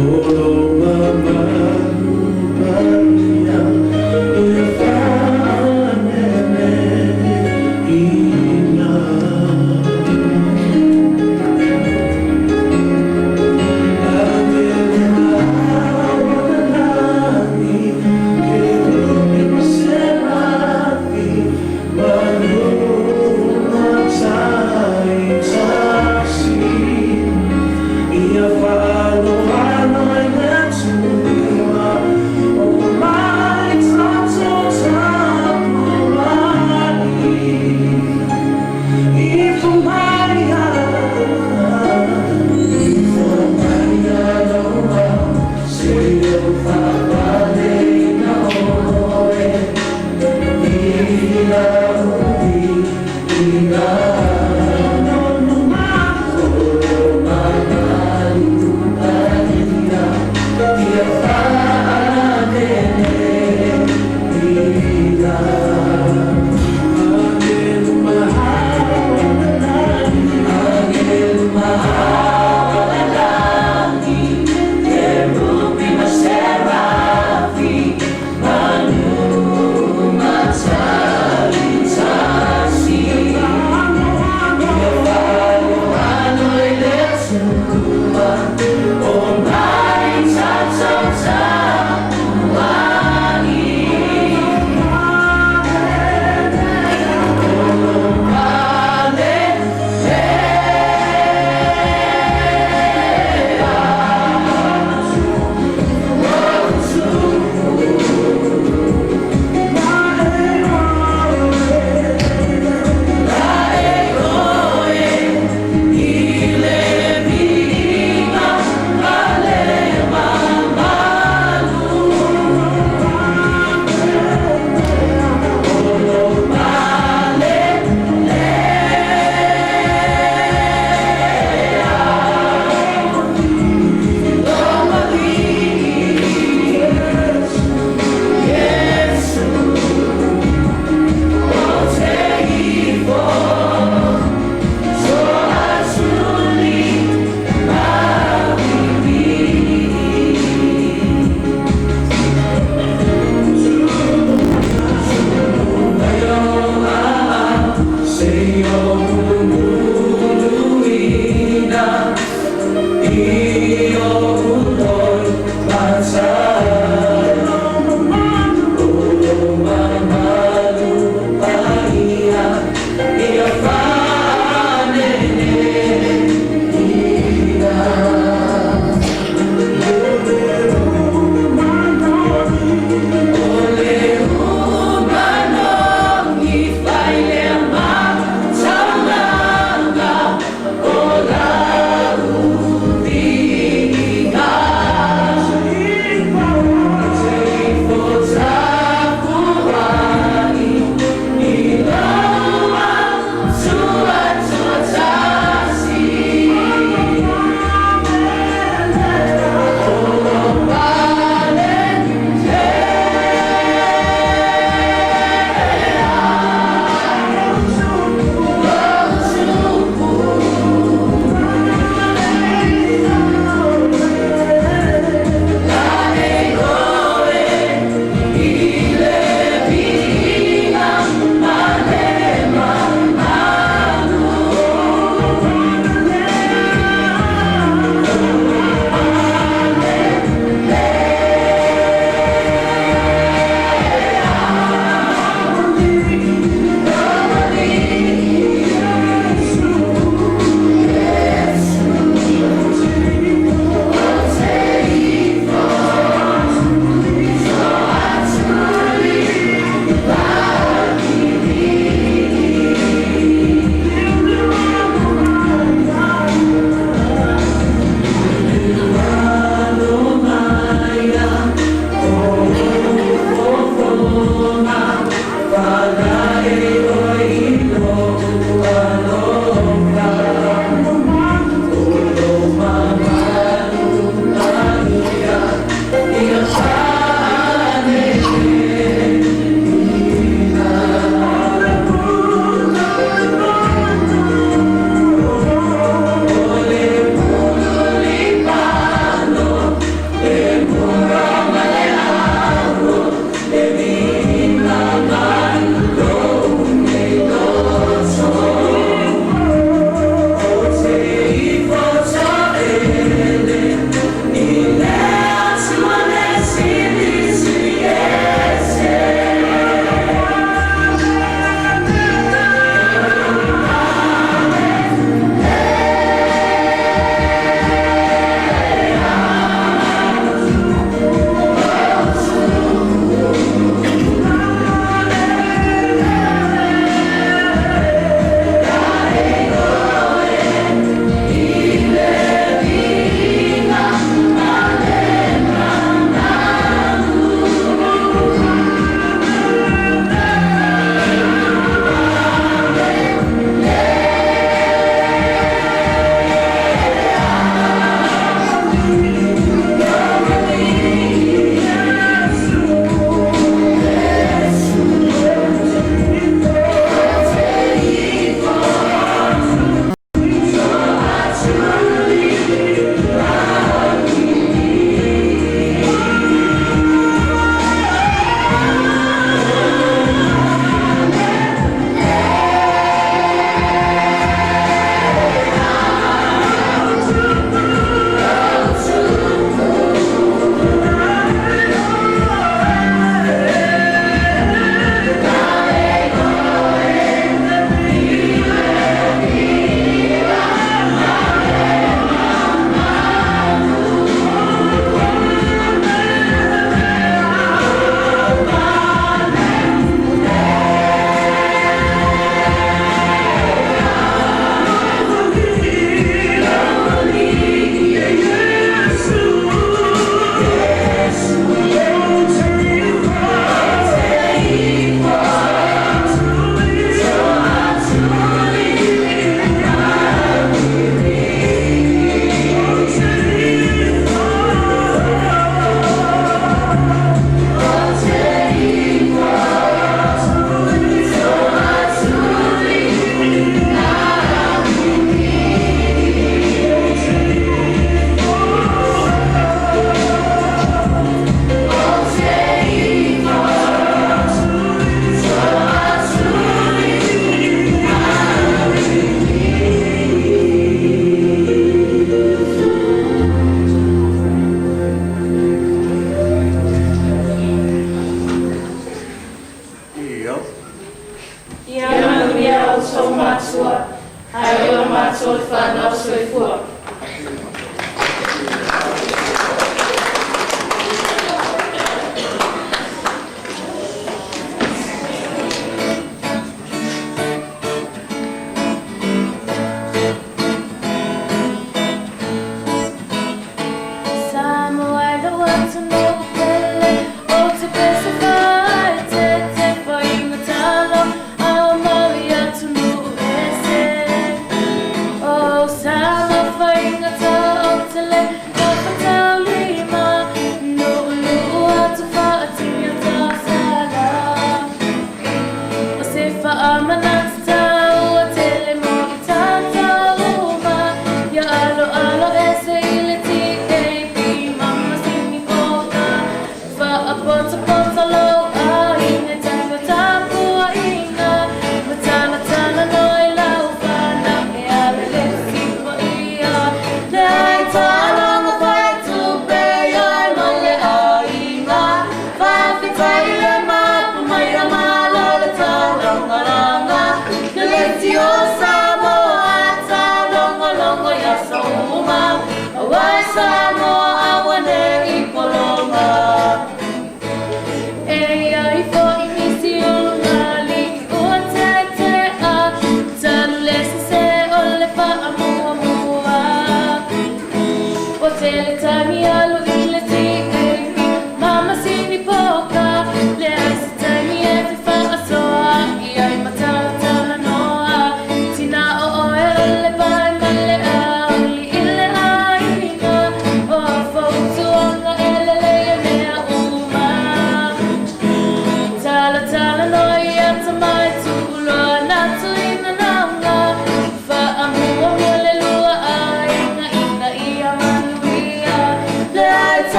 olo mamalu paia e whanene i ngā.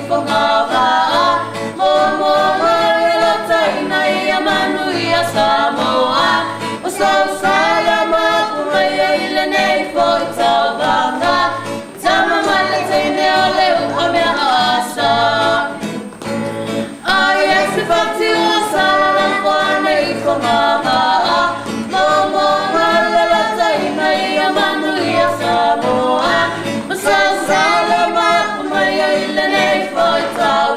Fogavaa Mo mo malelataina ia manuia Samoa O sausala mapu mai ai lenei foi tauvaga Tama male teine o le ua mea asa Ai e se fati ua sala la foana i Fogavaa Mo mo malelataina ia manuia Samoa O sausala mapu mai ai lenei foi tauvaga.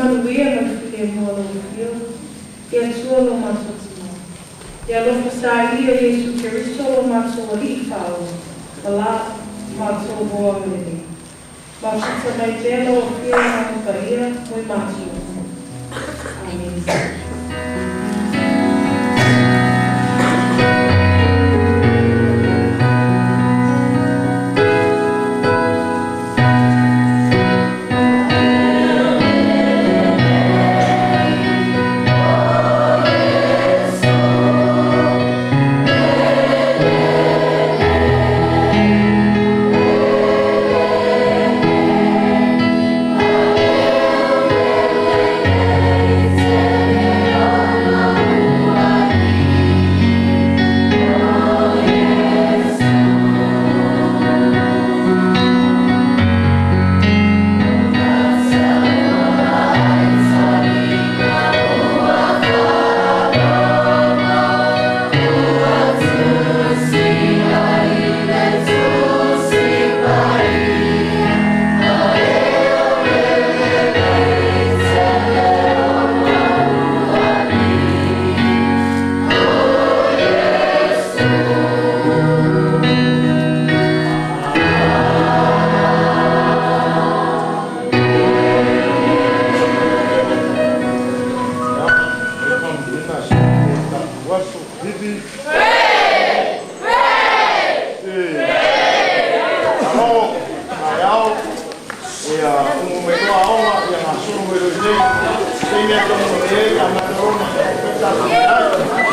manuia ma le filemu o lou afioga, le Atua lo matou Tamā. Ia alofa saili e Iesu Keriso lo matou Alii faaola, ma la matou hoa agalelei. Mafuta mai pea lau Afioga ma paia mo i matou uma. Amene. Ia